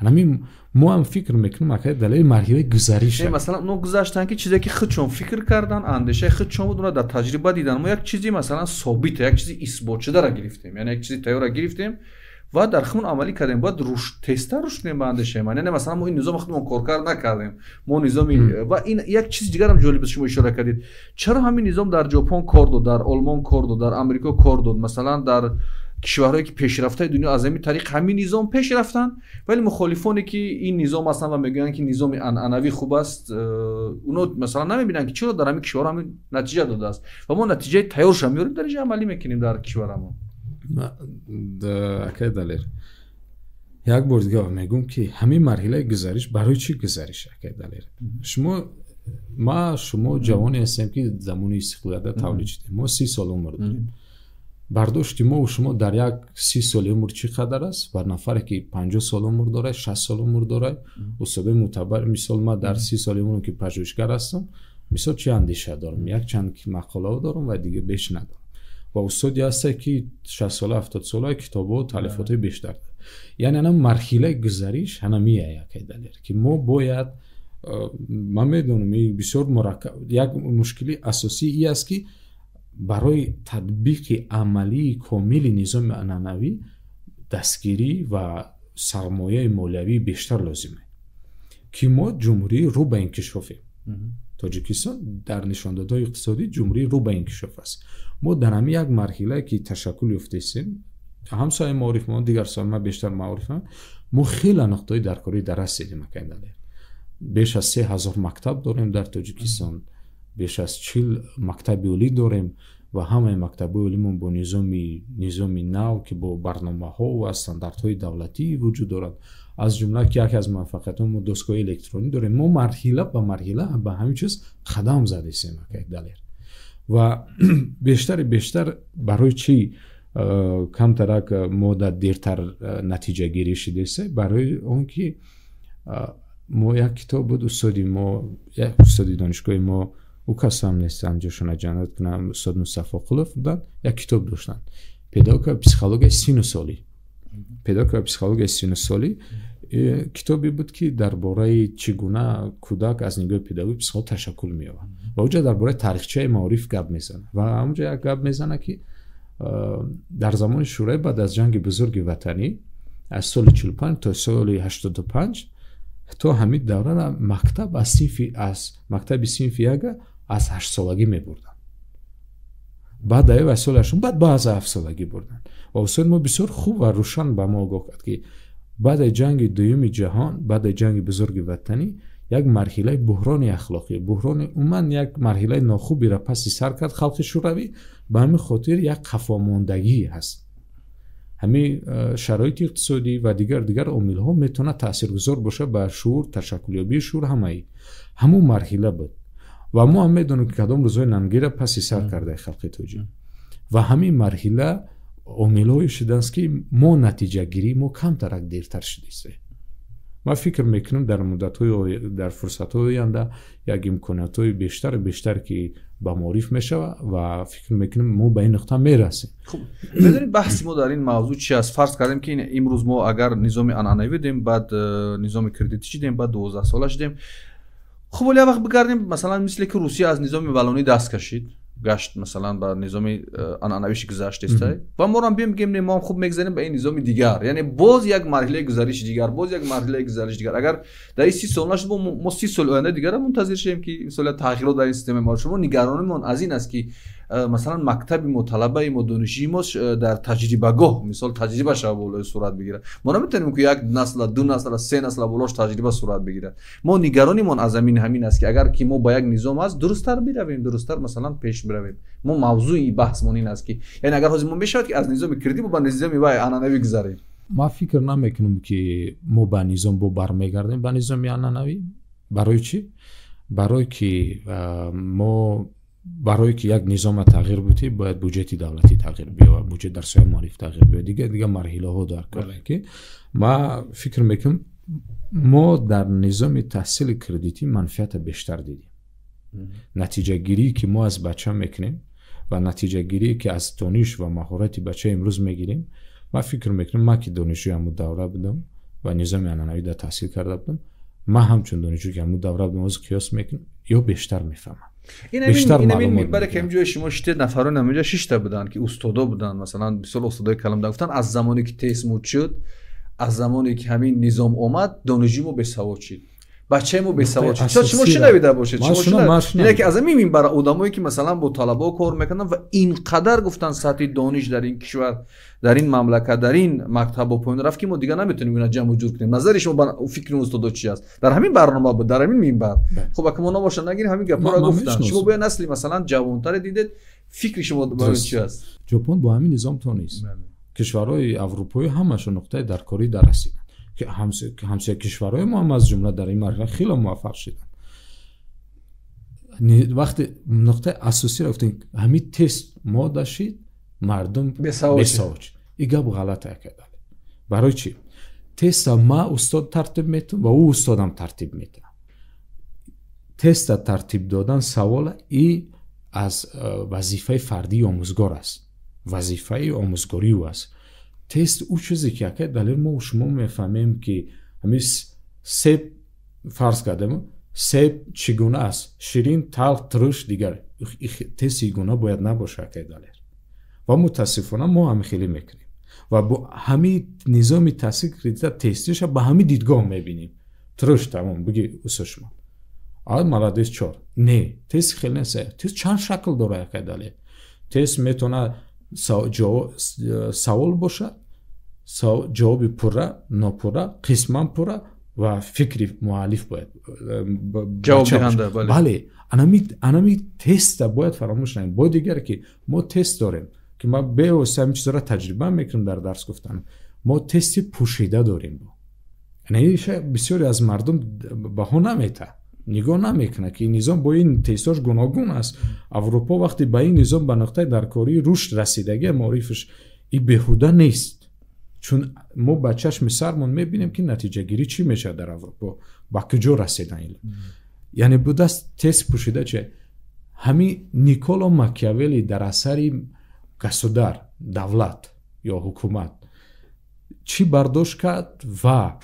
Ҳамин мо ҳам фикр мекунем, акай Далери, марҳилаи гузариш. Масалан, оно гузаштанд, ки чизе ки худшон фикр кардан, андешаи худшон буд, онро дар таҷриба дидан. Мо як чизи, масалан, собита, як чизи исботшударо гирифтем, яъне як чизи тайёрро гирифтем ва дар худмон амалӣ кардем. Бояд тезтар рушд кунем ба андешаи ман. Яъне, масалан, мо ин низоми худмон коркард накардем, мо низоми. Ва ин як чизи дигарам ҷолиб аст, шумо ишора кардед. Чаро ҳамин низом дар Ҷопон кор дод, дар Олмон кор дод, дар Амрико кор дод, масалан, дар кишварҳое ки пешрафтаи дунё аз ҳамин тариқ ҳамин низом пеш рафтанд, вале мухолифоне, ки ин низом ҳастанд ва мегӯянд, ки низоми анъанавӣ хуб аст, оно, масалан, намебинанд, ки чаро дар ҳамин кишварҳо ҳамин натиҷа додааст ва мо натиҷаи тайёрша меорем, дар инҷа амалӣ мекунем дар кишварамон? Акай Далер, як бор дига мегӯм, ки ҳамин марҳилаи гузариш барои чӣ гузариш, акай Далер? Шумо, ма, шумо ҷавоне ҳастем, ки замони истиқлолията тавлид шудем. Мо 30 сол умр дорем. Бардошти мо шумо дар як 30 соли умр чӣ қадар аст ва нафаре, ки 50 сол умр дорад, 60 сол умр дорад, устодои мӯътабар, мисол, ман дар 30 соли умрам, ки пажӯҳишгар ҳастам, мисол, чӣ андеша дорам? Якчанд мақолаҳо дорам ва дига беш надорам. Ва устоде ҳасте, ки 60 сола, 70 сола, китобҳо, таълифотҳои бештар дорад. Яъне ана марҳилаи гузариш ҳанамия, якай Далер, ки мо бояд, ман медонам, бисёр мураккаб, як мушкили асосӣ и аст, ки барои татбиқи амалии комили низоми анъанавӣ дастгирӣ ва сармояи молиявии бештар лозиме, ки мо ҷумҳурии рӯ ба инкишофем. Тоҷикистон дар нишондодҳои иқтисодӣ ҷумҳурии рӯ ба инкишоф аст. Мо дар ҳамин як марҳилае, ки ташаккул ёфтаистем, ҳам соҳаи маориф, мо дигар соҳа, ман бештар маорифам, мо хеле нуқтаҳои даркорӣ дар расидем, акай Далер. Беш аз 3000 мактаб дорем дар Тоҷикистон, беш аз 40 мактаби олӣ дорем ва ҳамаи мактабҳои олимон бо низоми нав, ки бо барномаҳо ва стандартҳои давлатӣ вуҷуд дорад, аз ҷумла, ки яке аз муваффақиятҳо, мо доскаҳои электронӣ дорем. Мо марҳила ба марҳила ба ҳамин чиз қадам задесем, акай Далер. Ва бештари бештар барои чӣ камтарак мо дар дертар натиҷагирӣ шудеста? Барои он ки мо як китоб буд, устоди мо, як устоди донишгоҳи мо, ӯ кас ҳам нестам, ҷошона ҷаннат кунам, устод Мустафоқулов буданд, як китоб доштанд, «Педагогика ва психологияи сину солӣ». «Педагогика ва психологияи сину солӣ» китобе буд, ки дар бораи чӣ гуна кӯдак аз нигоҳи педагогик психолог ташаккул меёбад, ва оҷа дар бораи таърихчаи маориф гап мезанад ва ҳамонҷо як гап мезанад, ки дар замони Шӯравӣ, баъд аз Ҷанги Бузурги Ватанӣ, аз соли 45 то соли 85, то ҳамин даврара мактаб аз синфи, аз мактаби синфи яга аз 8-солагӣ мебурданд. Баъд аз соли ҳаштум, баъд баъза 7-солагӣ бурданд. Ва устоди мо бисёр хуб ва рӯшан ба мо огоҳ кард, ки баъди Ҷанги Дуюми ҷаҳон, баъди Ҷанги Бузурги Ватанӣ як марҳилаи буҳрони ахлоқӣ, буҳрони умуман, як марҳилаи нохуберо паси сар кард халқи шӯравӣ. Ба ҳамин хотир як қафомондагӣ ҳаст. Ҳамин шароити иқтисодӣ ва дигар омилҳо метавонад таъсиргузор бошад ба шуур, ташаккулёбии шуур. Ҳамаи ҳамун марҳила буд ва мо ҳам медонем, ки кадом рӯзҳои нангира паси сар кардаи халқи тоҷик. Ва ҳамин марҳила омилҳое шудааст, ки мо натиҷагирии мо камтарак дертар шудааст. Ман фикр мекунам дар муддатҳои дар фурсатҳои оянда як имкониятҳои бештару бештар ки ба маориф мешавад ва фикр мекунам мо ба ин нуқта мерасем. Хуб, медонед баҳси мо дар ин мавзӯъ чи аст? Фарз кардем ки имрӯз мо агар низоми анъанавӣ дидем, баъд низоми кредитӣ шидем, баъд 12 сола шидем. Хуб, вале як вақт бигардем, масалан, мисле ки Русия аз низоми балонӣ даст кашид, гашт масалан ба низоми анъанавиш гузашт истай, ва моро бием бигем не, мо ҳам хуб мегзарем ба ин низоми дигар, яъне боз як марҳилаи гузариши дигар, боз як марҳилаи гузариши дигар. Агар дар ин 30 сол нашуд, мо 30 соли оянда дигарам мунтазир шавем ки мисол тағйирот дар ин системаи маориф. Шумо нигаронимон аз ин аст ки масалан мактаби мо, талабаи мо, донишҷӯи мо дар таҷрибагоҳ мисол таҷриба шава болои сурат бигирад. Мо наметавонем ки як насла, ду насла, се насла болош таҷриба сурат бигирад. Мо нигаронимон аз ҳамин аст ки агар ки мо ба як низом аст, дурусттар биравем, дурусттар масалан пеш биравем. Мо мавзӯи баҳсмон ин аст ки яъне агар ҳозир мо мешавад ки аз низоми кредит ба низоми вай анъанавӣ гузарем. Ман фикр намекунам ки мо ба низом бо бармегардем, ба низоми анъанавӣ. Барои чӣ? Барои ки мо барои ки як низома тағйир бутӣ, бояд буҷети давлатӣ тағйир биёбад, буҷет дар соҳаи маориф тағйир биёбад, дигар марҳилаҳо дар кор ки ман фикр мекунам мо дар низоми таҳсили кредитӣ манфиата бештар дидем. Натиҷагирие ки мо аз бача мекунем ва натиҷагирие ки аз дониш ва маҳорати бача имрӯз мегирем, ман фикр мекунам ман ки донишҷӯи ҳамун давра будам ва низоми анъанавӣ дар таҳсил карда будам, ман ҳамчун донишҷӯ ки ҳамун давра будам ҳозир қиёс мекунам, ё бештар мефаҳмам. Ин минбаре ки ҳамҷои шумо шитед, нафарон ҳаминҷо шишта буданд ки устодо буданд, масалан бисёр устодои калом буданд, гуфтанд аз замоне ки тест муд шуд, аз замоне ки ҳамин низом омад, донишҷӯи мо бесавод шид, бачаи мо бесавод шид. Шояд шумо шунавида бошед, шумо ки аз ҳамин минбар одамое ки масалан бо талабаҳо кор мекарданд ва ин қадар гуфтанд сатҳи дониш дар ин кишвар, дар ин мамлакат, дар ин мактаб бо поён рафт ки мо дигар наметавонем ина ҷамъу ҷур кунем. Назари шумо ба фикри устодо чи аст дар ҳамин барнома буд, дар ҳамин минбар? Хуб, ака мо номошо нагирем, ҳамин гапҳоро гуфтанд. Шумо бояд насли масалан ҷавонтаре дидед, фикри шумо барои чи аст? Ҷопон бо ҳамин низом то нест. Кишварҳои аврупоӣ ҳамашон нуқтаи даркорӣ дар расиданд. Ҳамсоя кишварҳои мо ҳам аз ҷумла дар ин марҳила хеле муваффақ шиданд. Вақте нуқтаи асосиро гуфтем, ҳамин тест мода шид, мардум бесавод шид. Ин гап ғалата кардали. Барои чӣ? Теста ма устод тартиб метавам ва ӯ устодам тартиб метавам. Теста тартиб додан савола и аз вазифаи фардии омӯзгор аст, вазифаи омӯзгории ӯ аст. Тест ӯ чизе ки акай далел мо шумо мефаҳмем ки ҳамин себ фарз кардем, себ чӣ гуна аст? Ширин, талх, туруш, дигар. Тести гуна бояд набошад акай далел. Ва мутаассифона мо ҳамин хеле мекунем ва бо ҳамин низоми таҳсил кредита тестиша ба ҳамин дидгоҳ мебинем. Туруш тамом, биги усо шумо. А молодец чор. Не, тест хеле нест. Тест чанд шакл дорад акай далел. Тест метавонад савол бошад, ҷавоби пурра, нопурра, қисман пурра ва фикри муаллиф бояд ҷавоб диҳанда. Бале, анами теста бояд фаромӯш накунем. Бо дигар ки мо тест дорем ки ман бевосита ҳамин чизҳоро таҷриба мекунам дар дарс гуфтан, мо тести пӯшида дорем. Бисёре аз мардум баҳо наметаҳад, нигоҳ намекунад ки ин низом бо ин тестҳош гуногун аст. Аврупо вақте ба ин низом ба нуқтаи даркории рушд расидагӣ маорифаш и беҳуда нест, чун мо ба чашми сармон мебинем ки натиҷагирӣ чӣ мешавад дар Аврупо, ба куҷо расидан. Яъне будааст тест пӯшида че ҳамин Николо Макиавелли дар асари государ, давлат ё ҳукумат чӣ бардошт кард ва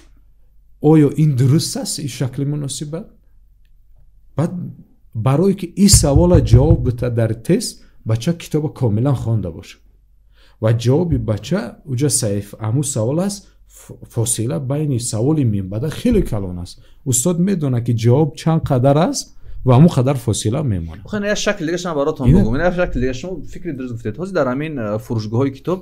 оё ин дуруст аст ин шакли муносибат? Баъд барое ки ин савола ҷавоб бита дар тест, бача китоба комилан хонда бошад ва ҷавоби бача уҷа саҳиф ҳамун савол аст, фосила байни саволи минбаъда хеле калон аст. Устод медонад ки ҷавоб чанд қадар аст ва ҳамун қадар фосила мемонад. Охир як шакли дигааш ҳам баротон бигӯм. Як шакли дигааш шумо фикри дуруст гуфтед. Ҳозир дар ҳамин фурӯшгоҳҳои китоб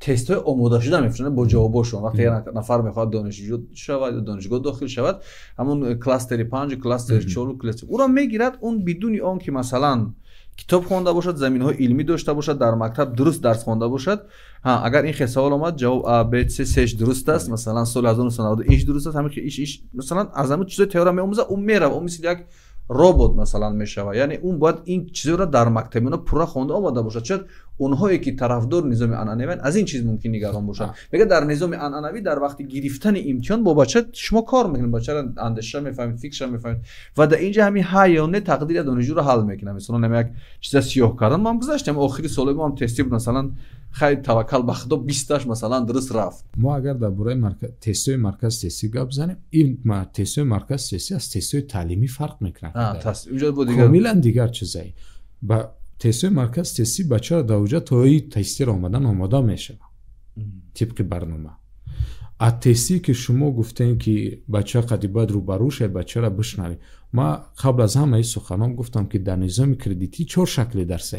тестҳои омодашуда мефурӯшанд бо ҷавобошон. Вақте як нафар мехоҳад донишҷӯ шавад ё донишгоҳ дохил шавад, ҳамун кластери 5, кластери 4, кластер ӯро мегирад, он бидуни он ки масалан китоб хонда бошад, заминаҳои илмӣ дошта бошад, дар мактаб дуруст дарс хонда бошад. Агар ин хел савол омад, ҷавоб А, Б, С, Сш дуруст аст, масалан соли 1990 иш дуруст аст, ҳамин иш масалан аз ҳамин чизои теория меомӯзад, ӯ меравад, ӯ мисли як робот масалан мешавад. Яъне ӯ бояд ин чизоро дар мактабиона пурра хонда омада бошад. Шояд Онҳое ки тарафдори низоми анъанавианд, аз ин чиз мумкин нигарон бошанд. Мегӯяд, дар низоми анъанавӣ дар вақти гирифтани имтиҳон бо бача шумо кор мекунед, бачаро андеша мефаҳмед, фикрша мефаҳмед ва дар инҷа ҳамин ҳа ё не тақдири донишҷӯро ҳал мекунад. Масалан, ҳам як чиза сиёҳ кардан, мо ҳам гузаштем, охири солҳои мо ҳам тестӣ буд, масалан, хайр, таваккал ба худо, 20-таш масалан дуруст рафт. Мо агар дар бораи тестҳои марказ тестӣ гап занем, ин тестҳои марказ тестӣ аз тестҳои таълимӣ фарқ мекунад. Комилан дигар чизае. Ба тестҳои марказ тестӣ бачаро дар оҷа то и тестиро омадан омода мешавад тибқи барнома. А тестие ки шумо гуфтем, ки бача қади бояд рӯбарӯ шавад, бачаро бишнавӣ, ман қабл аз ҳамаи суханон гуфтам, ки дар низоми кредитӣ чор шакли дарсе.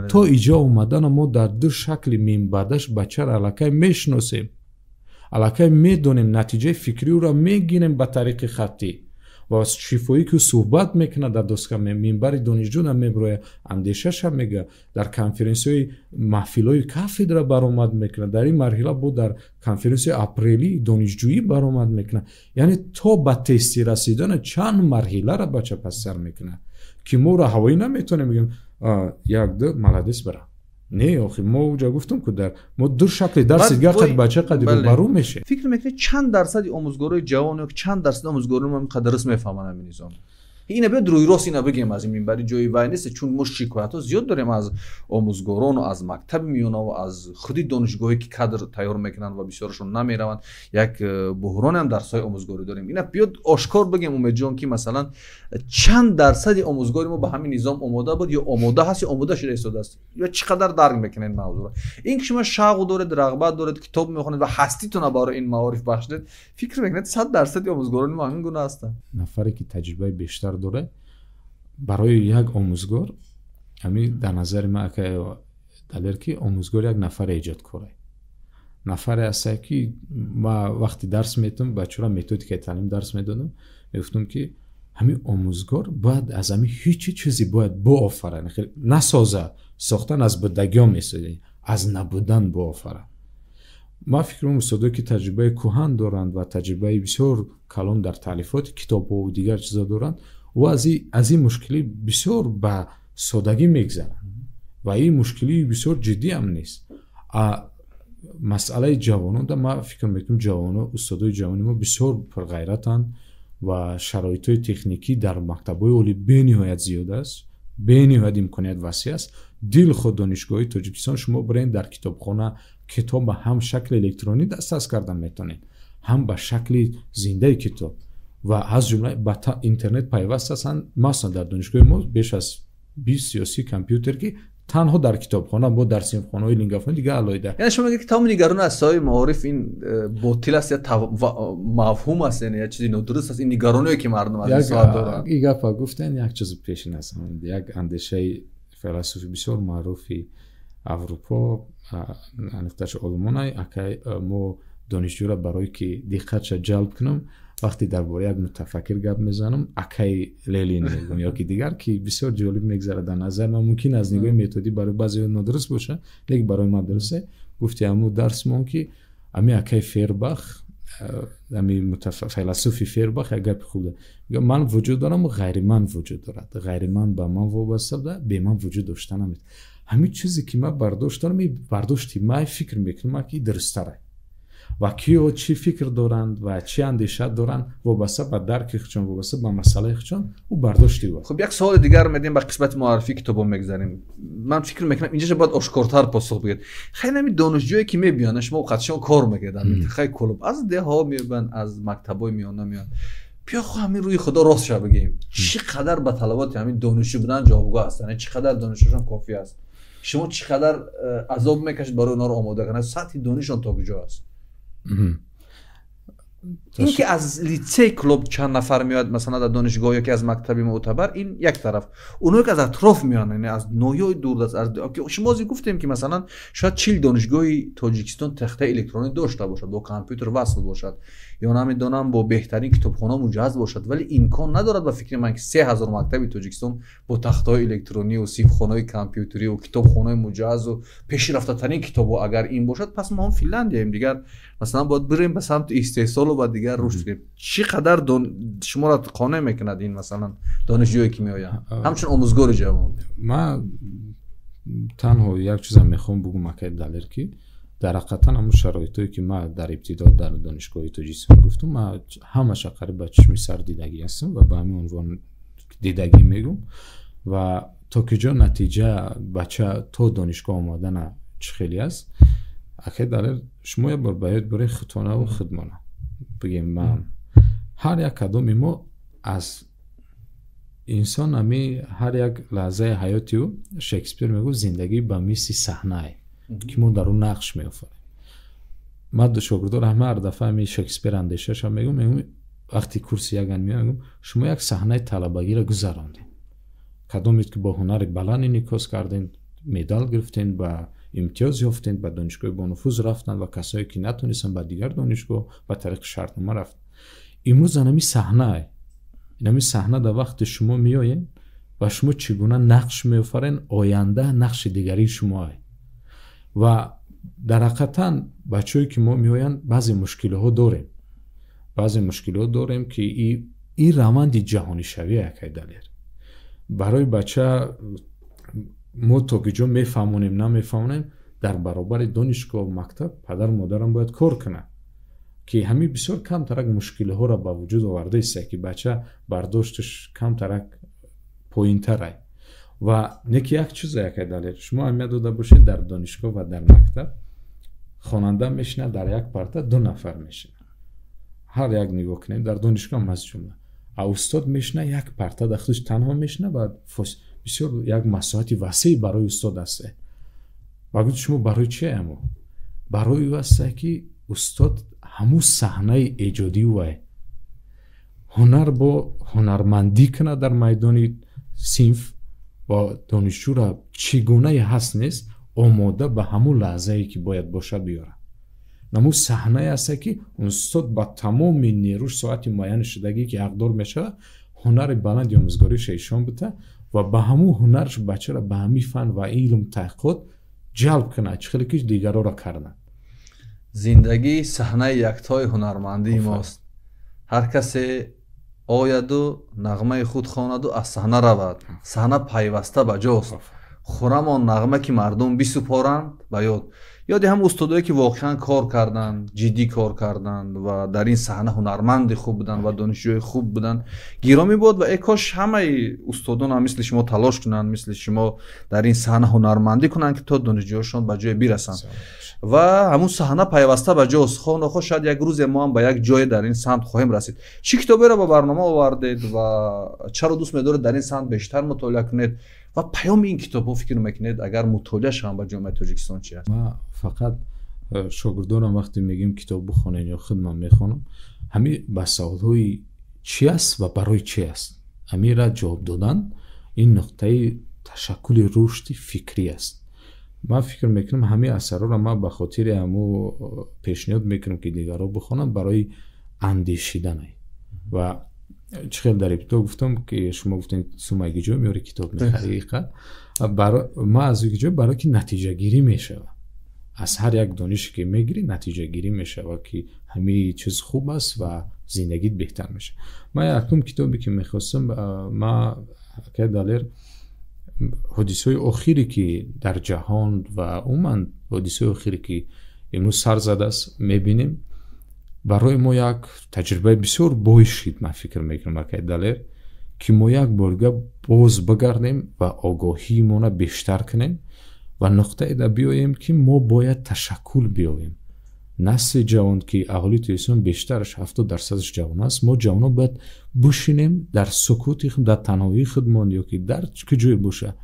То иҷо омадана мо дар ду шакли минбаъдаш бачаро аллакай мешиносем, аллакай медонем, натиҷаи фикрӣ ӯро мегирем ба тариқи хаттӣ ва шифоӣ, ки суҳбат мекунад дар доска, минбари донишҷӯ намебирояд, андешаша мегӯяд, дар конференсияҳои маҳфилҳои кафедра баромад мекунад, дар ин марҳила бо дар конференсияи апрелии донишҷӯӣ баромад мекунад. Яъне то ба тестӣ расидана чанд марҳиларо бача пас сар мекунад, ки моро ҳавоӣ наметавонем бигӯем: як, ду, молодец, бара. Не, охи мо уҷа гуфтам, ку дар мо ду шакли дарси дигар қад бача қади рӯбарӯ мешавем. Фикр мекунед, чанд дарсади омӯзгорои ҷавон ё чанд дарсади омӯзгорони мо инқадар дуруст мефаҳманд ҳамин низом? Ина биёд, рӯи рост ина бигем, аз ин минбари ҷои вай нест, чун мо шикоятҳо зиёд дорем аз омӯзгорону аз мактаби миёна ва аз худи донишгоҳе, ки кадр тайёр мекунанд ва бисёрашон намераванд. Як буҳроне ҳам дар соҳаи омӯзгорӣ дорем. Ина биёд, ошкор бигем, Умедҷон, ки масалан чанд дарсади омӯзгори мо ба ҳамин низом омода буд ё омода ҳаст ё омода шуда истодааст, ё чӣ қадар дарк мекунед мавзӯъро? Ин ки шумо шавқ доред, рағбат доред, китоб мехонед ва ҳаститона барои ин маориф бахшидед, фикр мекунед, 100% омӯзгорони мо ҳамин гуна ҳастанд? Нафаре ки таҷрибаи бештар дорад, барои як омӯзгор, ҳамин дар назари ман, акай Далер, ки омӯзгор як нафаре эҷодкоре, нафаре ҳастае, ки ма вақти дарс метам, бачаро методикаи таълим дарс медодам, мегуфтам, ки ҳамин омӯзгор бояд аз ҳамин ҳеҷ чизе бояд боофарад, насоза, сохтан аз будагиҳо месозад, аз набудан боофарад. Ман фикр мекунам, устодое ки таҷрибаи кӯҳан доранд ва таҷрибаи бисёр калон дар таълифоти китобҳо дигар чизо доранд, ӯ аз ин мушкилӣ бисёр ба содагӣ мегзарад ва ин мушкилии бисёр ҷиддӣ ҳам нест. А масъалаи ҷавонон да, ман фикр мекунам, ҷавоно, устодои ҷавони мо бисёр пурғайратанд ва шароитҳои техникӣ дар мактабҳои олӣ бениҳоят зиёд аст, бениҳоят имконият васеъ аст. Дилхоҳ донишгоҳи Тоҷикистон шумо бирен, дар китобхона китоб ба ҳам шакли электронӣ дастрас кардан метавонед, ҳам ба шакли зиндаи китоб ва аз ҷумла ба интернет пайваст ҳастанд. Масалан, дар донишгоҳи мо беш аз 20 ё 30 компютер, ки танҳо дар китобхона, бо дар синфхонаҳои лингафон дигар алоҳида. Яъне шумо мегӯед, ки тамоми нигаронӣ аз соҳаи маориф ин ботил аст я мавҳум аст, яъне як чизи нодуруст аст ин нигарониё, ки мардум аз ин соҳа доранд? Ин гапа гуфтен, як чизи пешин аст, як андешаи философи бисёр маъруфи Аврупо, аниқтарш Олмонай. Акай, мо донишҷӯра барое ки диққатша ҷалб кунам, вақте дар бораи як мутафаккир гап мезанам, акай Ленин мегӯям ё ки дигар, ки бисёр ҷолиб мегзарад. Дар назари ман, мумкин аз нигоҳи методӣ барои баъзеҳо нодуруст бошад, лекин барои ман дурусте. Гуфти ҳамун дарсмон, ки ами акай Фейербах, ами файласуфи Фейербах як гапи хуб дорад: ман вуҷуд дорам, ғайри ман вуҷуд дорад, ғайри ман ба ман вобаста буда, бе ман вуҷуд дошта наметавонад. Ҳамин чизе ки ман бардошт дорам, бардошти ман, фикр мекунам, ки дурусттаре ва киё чӣ фикр доранд ва чӣ андеша доранд, вобаста ба дарки худшон, вобаста ба масъалаи худшон, ӯ бардошти ӯ. Хуб, як саволи дигар медиҳем, ба қисмати муаррифии китобо мегзарем. Ман фикр мекунам, инҷаша бояд ошкортар посух бигӯед. Хеле ҳамин донишҷӯе ки мебиёнд, шумо қадшон кор мекунед дар минтақаи Кӯлоб, аз деҳҳо меоянд, аз мактабҳои миёна меоянд, биё хо ҳамин рӯи худо рост ша бигӯем, чӣ қадар ба талаботи ҳамин донишҷӯ будан ҷавобгӯ ҳастанд? Чӣ қадар донишҷӯшон кофӣ аст? Шумо чӣ қадар азоб мекашед барои онҳоро омода кардан? Сатҳи донишон то куҷо аст? Ин ки аз литсей Кӯлоб чанд нафар меояд, масалан, дар донишгоҳ ё ки аз мактаби мӯътабар, ин як тараф. Оное ки аз атроф меоянд, яъне аз ноҳияҳои дурдаст, шумо ҳозир гуфтем, ки масалан шояд 40 донишгоҳи Тоҷикистон тахтаи электронӣ дошта бошад, бо компютер васл бошад ё намедонам, бо беҳтарин китобхона муҷаҳҳаз бошад, вале имкон надорад, ба фикри ман, ки 3000 мактаби Тоҷикистон бо тахтаҳои электронию синфхонаҳои компютерию китобхонаҳои муҷаҳҳазу пешрафтатарин китобҳо. Агар ин бошад, пас мо ҳам Финляндияем дигар, масалан, бояд бирем ба самти истеҳсолу ва дигар рушд кунем. Чӣ қадар шуморо қонеъ мекунад ин, масалан, донишҷӯе ки меоянд, ҳамчун омӯзгори ҷавон? Ман Танҳо як чизам мехоҳам бугум, акай Далер, ки дар ҳақиқатан ҳамун шароитое, ки ман дар ибтидо дар Донишгоҳи Тоҷикистон гуфтам, ман ҳамаша қариб ба чишми сар дидагӣ ҳастам ва ба ҳамин унвон дидагӣ мегӯм. Ва то ки ҷо натиҷа бача то донишгоҳ омадана чӣ хеле аст, акай Далер, шумо як бор ба ёд биред худтонаву худмона бигем. Ман ҳар як кадоми мо аз инсон ами ҳар як лаҳзаи ҳаёти ӯ, Шекспир мегӯфт, зиндагӣ ба мисли саҳнае, ки мо дар ӯ нақш меофарем. Ман шогирдор ҳама ҳар дафъа ами Шекспир андешаша мегӯм, вақти курси яган меоям, мегӯм, шумо як саҳнаи талабагиро гузарондед, кадомед ки бо ҳунари баланд инъикос кардем, медал гирифтем, ба имтиёз ёфтем, ба донишгоҳи бонуфуз рафтанд, ва касое ки натонистанд, ба дигар донишгоҳ ба тариқи шартнома рафт. Имрӯз анами саҳнае, инами саҳна дар вақти шумо меоед ва шумо чӣ гуна нақш меофарен, оянда нақши дигарии шумоае. Ва дар ҳақиқатан бачаҳое ки мо меоянд, баъзе мушкилиҳо дорем, баъзе мушкилиҳо дорем, ки ин раванди ҷаҳонишавӣ, акай Далер, барои бача мо то ки ҷо мефаҳмонем, намефаҳмонем, дар баробари донишгоҳ, мактаб падару модарам бояд кор кунад, ки ҳамин бисёр камтарак мушкилиҳоро ба вуҷуд овардаиста, ки бача бардошташ камтарак поинтарай. Ва не ки як чиза, якай Далер, шумо аҳамият дода бошед, дар донишгоҳ ва дар мактаб хонанда мешинад, дар як парта ду нафар мешинад, ҳар як нигоҳ кунед, дар донишгоҳ ҳам аз ҷумла, а устод мешина як парта дар худаш танҳо мешина ва бисёр як масоҳати васеъ барои устод аст. Ва гуфт, шумо барои чи амо? Барои ӯ аст, ки устод ҳамун саҳнаи эҷодии вай ҳунар бо ҳунармандӣ кунад дар майдони синф ва донишҷӯра чӣ гунае ҳаст нест омода ба ҳамун лаҳзае, ки бояд бошад, биёрад. Намун саҳнае аст, ки устод ба тамоми нерӯш соати муайяни шудагӣ, ки ҳақдор мешавад, ҳунари баланди омӯзгориша ишон бита ва ба ҳамун ҳунарш бачаро ба ҳамин фан ва илм, таҳқиқот ҷалб кунад, чӣ хеле ки дигароро карданд. Зиндагӣ саҳнаи яктои ҳунармандии мост. Ҳар касе ояду нағмаи худ хонаду аз саҳна равад, саҳна пайваста ба ҷост. Хурам он нағма, ки мардум бисупоранд ба ёд. Ёди ҳам устодое, ки воқеан кор карданд, ҷиддӣ кор карданд ва дар ин саҳна ҳунарманди хуб буданд ва донишҷӯи хуб буданд, гиромӣ бод. Ва э кош ҳамаи устодон ҳам мисли шумо талош кунанд, мисли шумо дар ин саҳна ҳунармандӣ кунанд, ки то донишҷӯёшон ба ҷое бирасанд. Ва ҳамун саҳна пайваста ба ҷост. Хоҳ нохоҳ, шояд як рӯзе мо ҳам ба як ҷое дар ин самт хоҳем расид. Чӣ китоберо ба барнома овардед ва чаро дӯст медоред дар ин самт бештар мутолиа кунед ва паёми ин китобҳо, фикр мекунед, агар мутолиа шаванд, ба ҷомеаи Тоҷикистон чи аст? Ман фақат шогирдонам вақте мегӯем китоб бихонед ё худ ман мехонам, ҳамин ба саволҳои чи аст ва барои чи аст, ҳаминра ҷавоб додан ин нуқтаи ташаккули рушди фикрӣ аст. Ман фикр мекунам, ҳамин асарҳоро ман ба хотири ҳамо пешниҳод мекунам, ки дигарро бихонам, барои андешиданай. Ва чӣ хел дар ибтидо гуфтам, ки шумо гуфтем, сумаги ҷо меёри, китоб мехарӣ, ман аз ҷо, барое ки натиҷагирӣ мешавад, аз ҳар як донише ки мегирӣ, натиҷагирӣ мешавад, ки ҳамин чиз хуб аст ва зиндагит беҳтар мешавад. Ман якум китобе, ки мехостам, ман, акай Далер, ҳодисаҳои охире, ки дар ҷаҳон ва умуман ҳодисаҳои охире, ки имрӯз сар задааст, мебинем, барои мо як таҷрибаи бисёр бой шид. Ман фикр мекунам, акай Далер, ки мо як борга боз бигардем ва огоҳиимона бештар кунем ва нуқтае да биёем, ки мо бояд ташаккул биёвем. Насли ҷавон, ки аҳолии Тоҷикистон бештараш, 70%-аш ҷавон аст, мо ҷавонон бояд бушинем дар сукути, дар танҳоии худмон ё ки дар ки ҷое боша,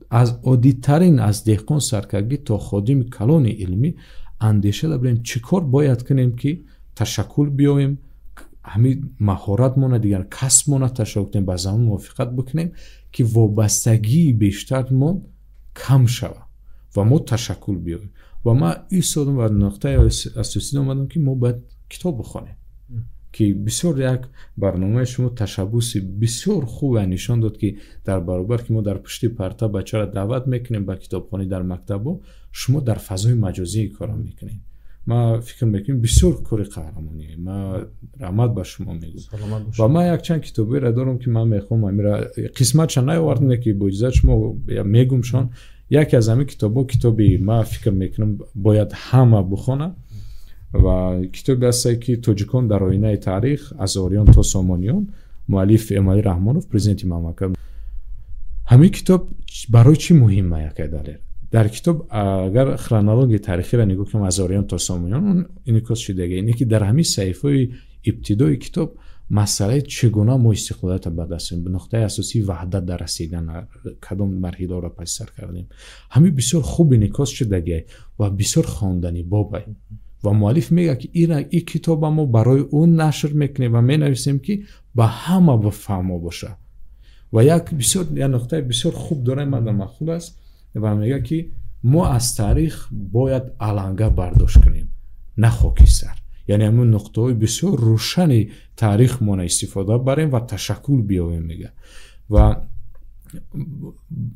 аз оддитарин, аз деҳқон саркаргӣ то ходими калони илмӣ, андеша дабарем, чӣ кор бояд кунем, ки ташаккул биёвем, ҳамин маҳоратмона, дигар касбмона ташаккул кунем, ба замон мувофиқат бикунем, ки вобастагии бештармон кам шавад ва мо ташаккул биёвем. Ва ман истодам ва нуқтаи асосӣ омадам, ки мо бояд китоб бихонем, ки бисёр як барномаи шумо ташаббуси бисёр хубе нишон дод, ки дар баробар ки мо дар пушти парта бачаро даъват мекунем ба китобхонӣ дар мактабо, шумо дар фазои маҷозӣ кора мекунед. Ман фикр мекунем, бисёр кори қаҳрамоние. Ман раҳмат ба шумо мегӯям. Ва ман якчанд китоберо дорам, ки ман мехоҳам, амира қисматша наёвардам, ки бо иҷозат шумо мегумшон. Яке аз ҳамин китобҳо, китоби ман фикр мекунам, бояд ҳама бихонад, ва китобе ҳасте, ки «Тоҷикон дар оинаи таърих: аз ориён то сомониён», муаллиф Эмомалӣ Раҳмонов, президенти мамлакат. Ҳамин китоб барои чӣ муҳима, якай Далер? Дар китоб агар хронологияи таърихиро нигоҳ кунем, аз ориён то сомониён, он инъикос шудага ине, ки дар ҳамин саҳифаҳои ибтидои китоб масъалаи чӣ гуна мо истиқлолиятро ба даст, нуқтаи асосии ваҳдат дар расидан, кадом марҳиларо паси сар кардем, ҳамин бисёр хуб инъикос шудагиай ва бисёр хонданӣ бобай. Ва муаллиф мегӯяд, ки ин китоба мо барои ӯ нашр мекунем ва менависем, ки ба ҳама бифаҳмо бошад. Ва як бисёр, як нуқтаи бисёр хуб дорад, ман маъқул аст, ва мегӯяд, ки мо аз таърих бояд аланга бардошт кунем, на хокистар, яъне ҳамин нуқтаҳои бисёр рӯшани таърихмона истифода барем ва ташаккул биёбем, мега. Ва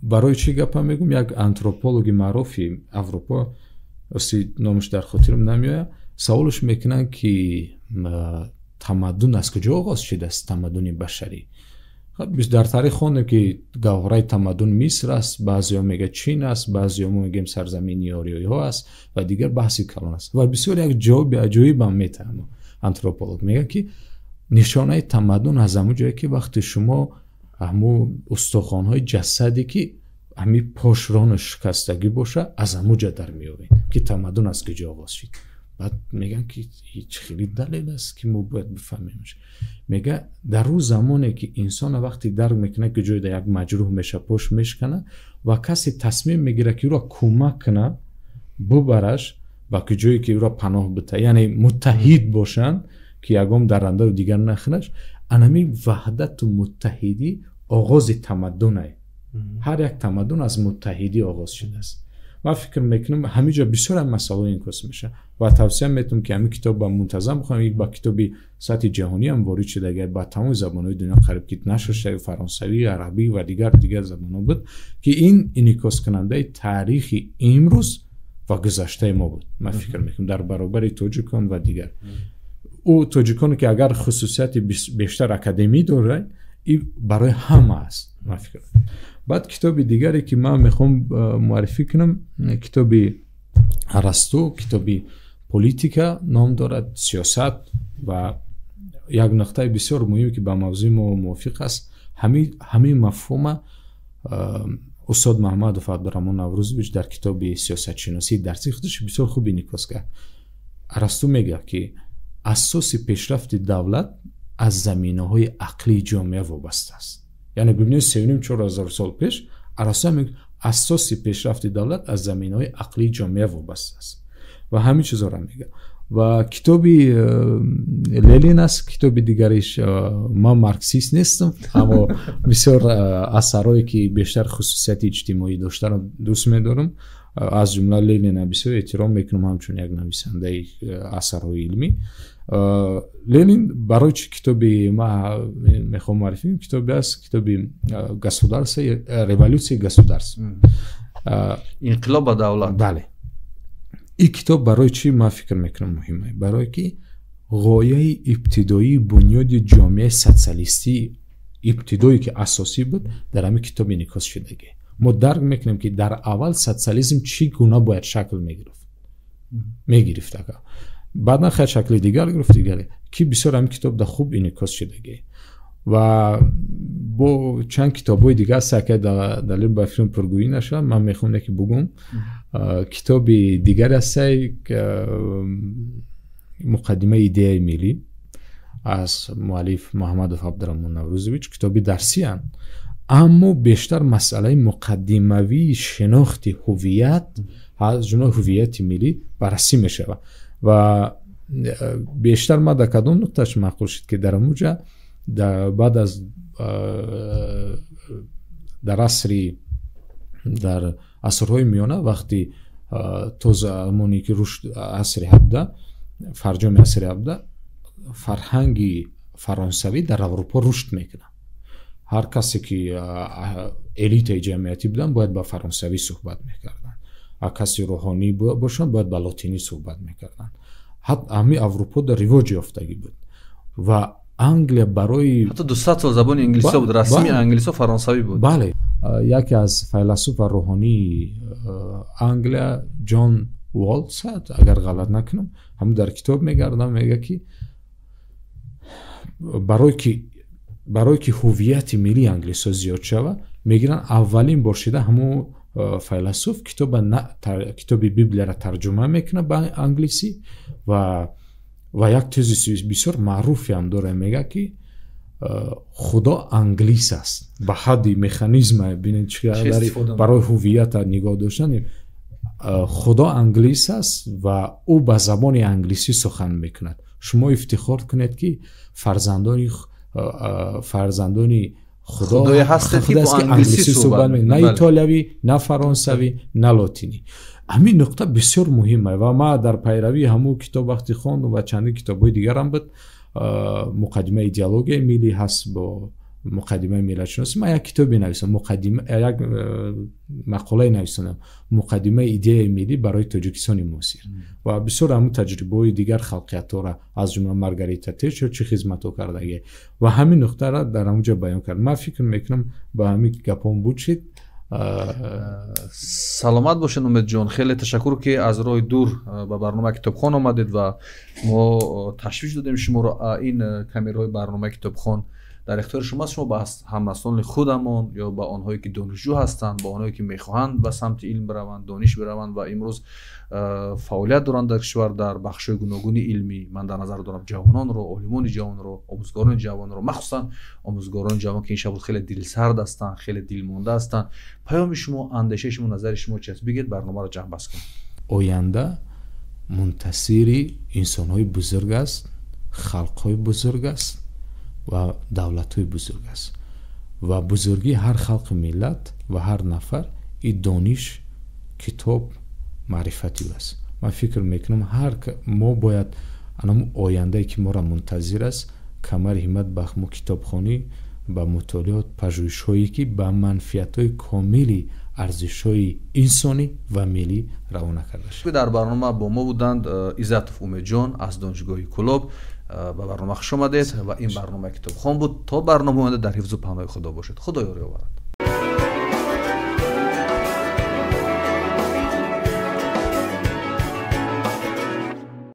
барои чӣ гапа мегӯм? Як антропологи маъруфи Аврупо, ости номаш дар хотирам намеояд, саволаш мекунанд, ки тамаддун аз куҷо оғоз шудааст, тамаддуни башарӣ? Дар таърих хондем, ки гаҳвораи тамаддун Миср аст, баъзеҳо мегӯяд, Чин аст, баъзеҳо мегӯем, сарзамини ориёиҳо аст ва дигар баҳси калон аст. Ва бисёр як ҷавоби аҷоибам метаҳам. Антрополог мегӯяд, ки нишонаи тамаддун аз ҳамун ҷое, ки вақте шумо ҳамун устухонҳои ҷасаде, ки ҳамин пош рону шикастагӣ боша, аз ҳамун ҷо дар меёбед, ки тамаддун аз куҷо оғоз шуд. Баъд мегӯянд, ки чӣ хеле далел аст, ки мо бояд бифаҳмемш? Мега, дар рӯз замоне ки инсона вақте дарк мекунад, ки ҷойда як маҷрӯҳ меша, пош мешкана, ва касе тасмим мегирад, ки ӯро кӯмак кунад, бубараш ба ҷое, ки ӯро паноҳ бита, яъне муттаҳид бошанд, ки ягон дарандаю дигар нахӯраш. Анами ваҳдату муттаҳидӣ оғози тамаддунай. Ҳар як тамаддун аз муттаҳидӣ оғоз шудааст. Ман фикр мекунам, ҳамин ҷо бисёр ҳам масъалаҳо инъикос мешавад ва тавсия метавонам, ки ҳамин китоб ба мунтазам бихонем. Ба китоби сатҳи ҷаҳонӣ ҳам ворид шуда, ба тамоми забонҳои дунё қариб ки нашр шуда, фаронсавӣ, арабӣ ва дигар забонҳо буд, ки ин инъикоскунандаи таърихи имрӯз ва гузаштаи мо буд. Ман фикр мекунам, дар баробари тоҷикон ва дигар ӯ тоҷиконе, ки агар хусусияти бештар академӣ дорад, ин барои ҳама аст, ман фикр. Баъд китоби дигаре, ки ман мехоҳам муаррифӣ кунам, китоби Арасту, китоби «Политика» ном дорад, сиёсат. Ва як нуқтаи бисёр муҳиме, ки ба мавзӯи мо мувофиқ аст, ҳамин мафҳума устод Маҳмадов Абдураҳмон Наврӯзович дар китоби «Сиёсатшиносии дарсии» худаш бисёр хуб инъикос кард. Арасту мегӯяд, ки асоси пешрафти давлат аз заминаҳои ақлии ҷомеа вобаста аст. Яъне бибинед, 3,5-4 ҳазор сол пеш Арасту мегӯяд, асоси пешрафти давлат аз заминаҳои ақлии ҷомеа вобаста аст, ва ҳамин чизҳоро мегӯяд. Ва китоби Ленин аст, китоби дигариш. Ман марксист нестам, аммо бисёр асарҳое, ки бештар хусусияти иҷтимоӣ доштаро дӯст медорам. Аз ҷумла Ленина бисёр эҳтиром мекунам ҳамчун як нависандаи асарҳои илмӣ. Ленин барои чӣ китоби ман мехоҳам муаррифӣ кунам? Китобе аст, китоби «Государство, революция государства», инқилоб ба давлат. Бале. Ин китоб барои чӣ ман фикр мекунам муҳима? Барое ки ғояи ибтидоии бунёди ҷомеаи социалистӣ, ибтидое ки асосӣ буд, дар ҳамин китоб инъикос шудагӣ. Мо дарк мекунем, ки дар аввал социализм чӣ гуна бояд шакл мегирифт. Ака баъдан хеле шакли дигар гирифт, дигаре ки бисёр ҳамин китоб дар хуб инъикос шудагӣ. Ва бо чанд китобҳои дигар аст, ака Далер, ба филм пургӯӣ нашавад, ман мехоҳам яке бугум. Китоби дигаре ҳастай, «Муқаддимаи идеяи миллӣ» аз муаллиф Муҳаммадов Абдураҳмон Наврӯзович. Китоби дарсиянд, аммо бештар масъалаи муқаддимавии шинохти ҳувият, аз ҷумла ҳувияти миллӣ, баррасӣ мешавад. Ва бештар ман дар кадом нуқтааш маъқул шуд, ки дар ҳамуҷа баъд аз дар асри дар асрҳои миёна, вақти то замоне ки рушд асри 17, фарҷоми асри 17, фарҳанги фаронсавӣ дар Аврупо рушд мекунад. Ҳар касе ки элитаи ҷамъиятӣ буданд, бояд ба фаронсавӣ суҳбат мекарданд, а каси рӯҳонӣ бошанд, бояд ба лотинӣ суҳбат мекарданд. Ҳамин Аврупо дар ривоҷ ёфтагӣ буд ва Англия барои Ҳатто 200 сол забони инглисо буд, расми англисо фаронсавӣ буд. Бале. Яке аз файласуф ва рӯҳонии Англия, Ҷон Уолтс, агар ғалат накунам, ҳамун дар китоб мегардам, мега, ки барое ки ҳуввияти миллии англисҳо зиёд шавад, мегиранд, аввалин бор шида ҳамун файласуф китоби Библияро тарҷума мекунад ба англисӣ ва як тезиси бисёр маъруфеам дорад, мега, ки Худо англис аст. Ба ҳадди механизма бинед, чӣ барои ҳуввията нигоҳ доштан. Худо англис аст ва ӯ ба забони англисӣ сухан мекунад. Шумо ифтихор кунед, ки фарзандони Худо ҳастед, ки англисӣ суҳбат, на итолиявӣ, на фаронсавӣ, на лотинӣ. Ҳамин нуқта бисёр муҳима ва ман дар пайравии ҳамун китоб вақте хондум ва чандин китобҳои дигарам буд, муқаддимаи идеологияи миллӣ ҳаст бо муқаддимаи миллатшиносӣ. Ман як китобе нависам, муқаддима, як мақолае нависонам, муқаддимаи идеяи миллӣ барои Тоҷикистони муосир, ва бисёр ҳамун таҷрибаҳои дигар халқиятҳоро, аз ҷумла Маргарита Тетчер чӣ хизматҳо кардагӣ, ва ҳамин нуқтаро дар ҳамунҷо баён кард. Ман фикр мекунам, ба ҳамин гапҳом буд шид. Саломат бошед, Умедҷон. Хеле ташаккур, ки аз роҳи дур ба барномаи Китобхон омадед ва мо ташвиш додем шуморо. Ин камераҳои барномаи Китобхон дар ихтиёри шумоаст. Шумо ба ҳамнаслони худамон ё ба онҳое, ки донишҷӯ ҳастанд, ба онҳое, ки мехоҳанд ба самти илм бираванд, дониш бираванд ва имрӯз фаъолият доранд дар кишвар дар бахшҳои гуногуни илмӣ, ман дар назар дорам ҷавононро, олимони ҷавонро, омӯзгорони ҷавонро, махсусан омӯзгорони ҷавон, ки ин шаб хеле дилсард ҳастанд, хеле дилмонда ҳастанд, паёми шумо, андешаи шумо, назари шумо чи аст? Бигед, барномаро ҷамъбаст кунем. Оянда мунтазири инсонҳои бузург аст, халқҳои бузург аст ва давлатҳои бузург аст. Ва бузургии ҳар халқи миллат ва ҳар нафар и дониш, китоб, маърифати ӯ аст. Ман фикр мекунам, ҳар мо бояд анам ояндае, ки моро мунтазир аст, камари ҳиммат ба китобхонӣ, ба мутолиот, пажӯҳишҳое, ки ба манфиатҳои комили арзишҳои инсонӣ ва миллӣ равона карда шавад. Дар барнома бо мо буданд Иззатов Умедҷон аз Донишгоҳи Кӯлоб. Ба барнома хуш омадед ва ин барномаи Китобхон буд. То барнома оянда дар ҳифзу паноҳи Худо бошед. Худо ёри оварад.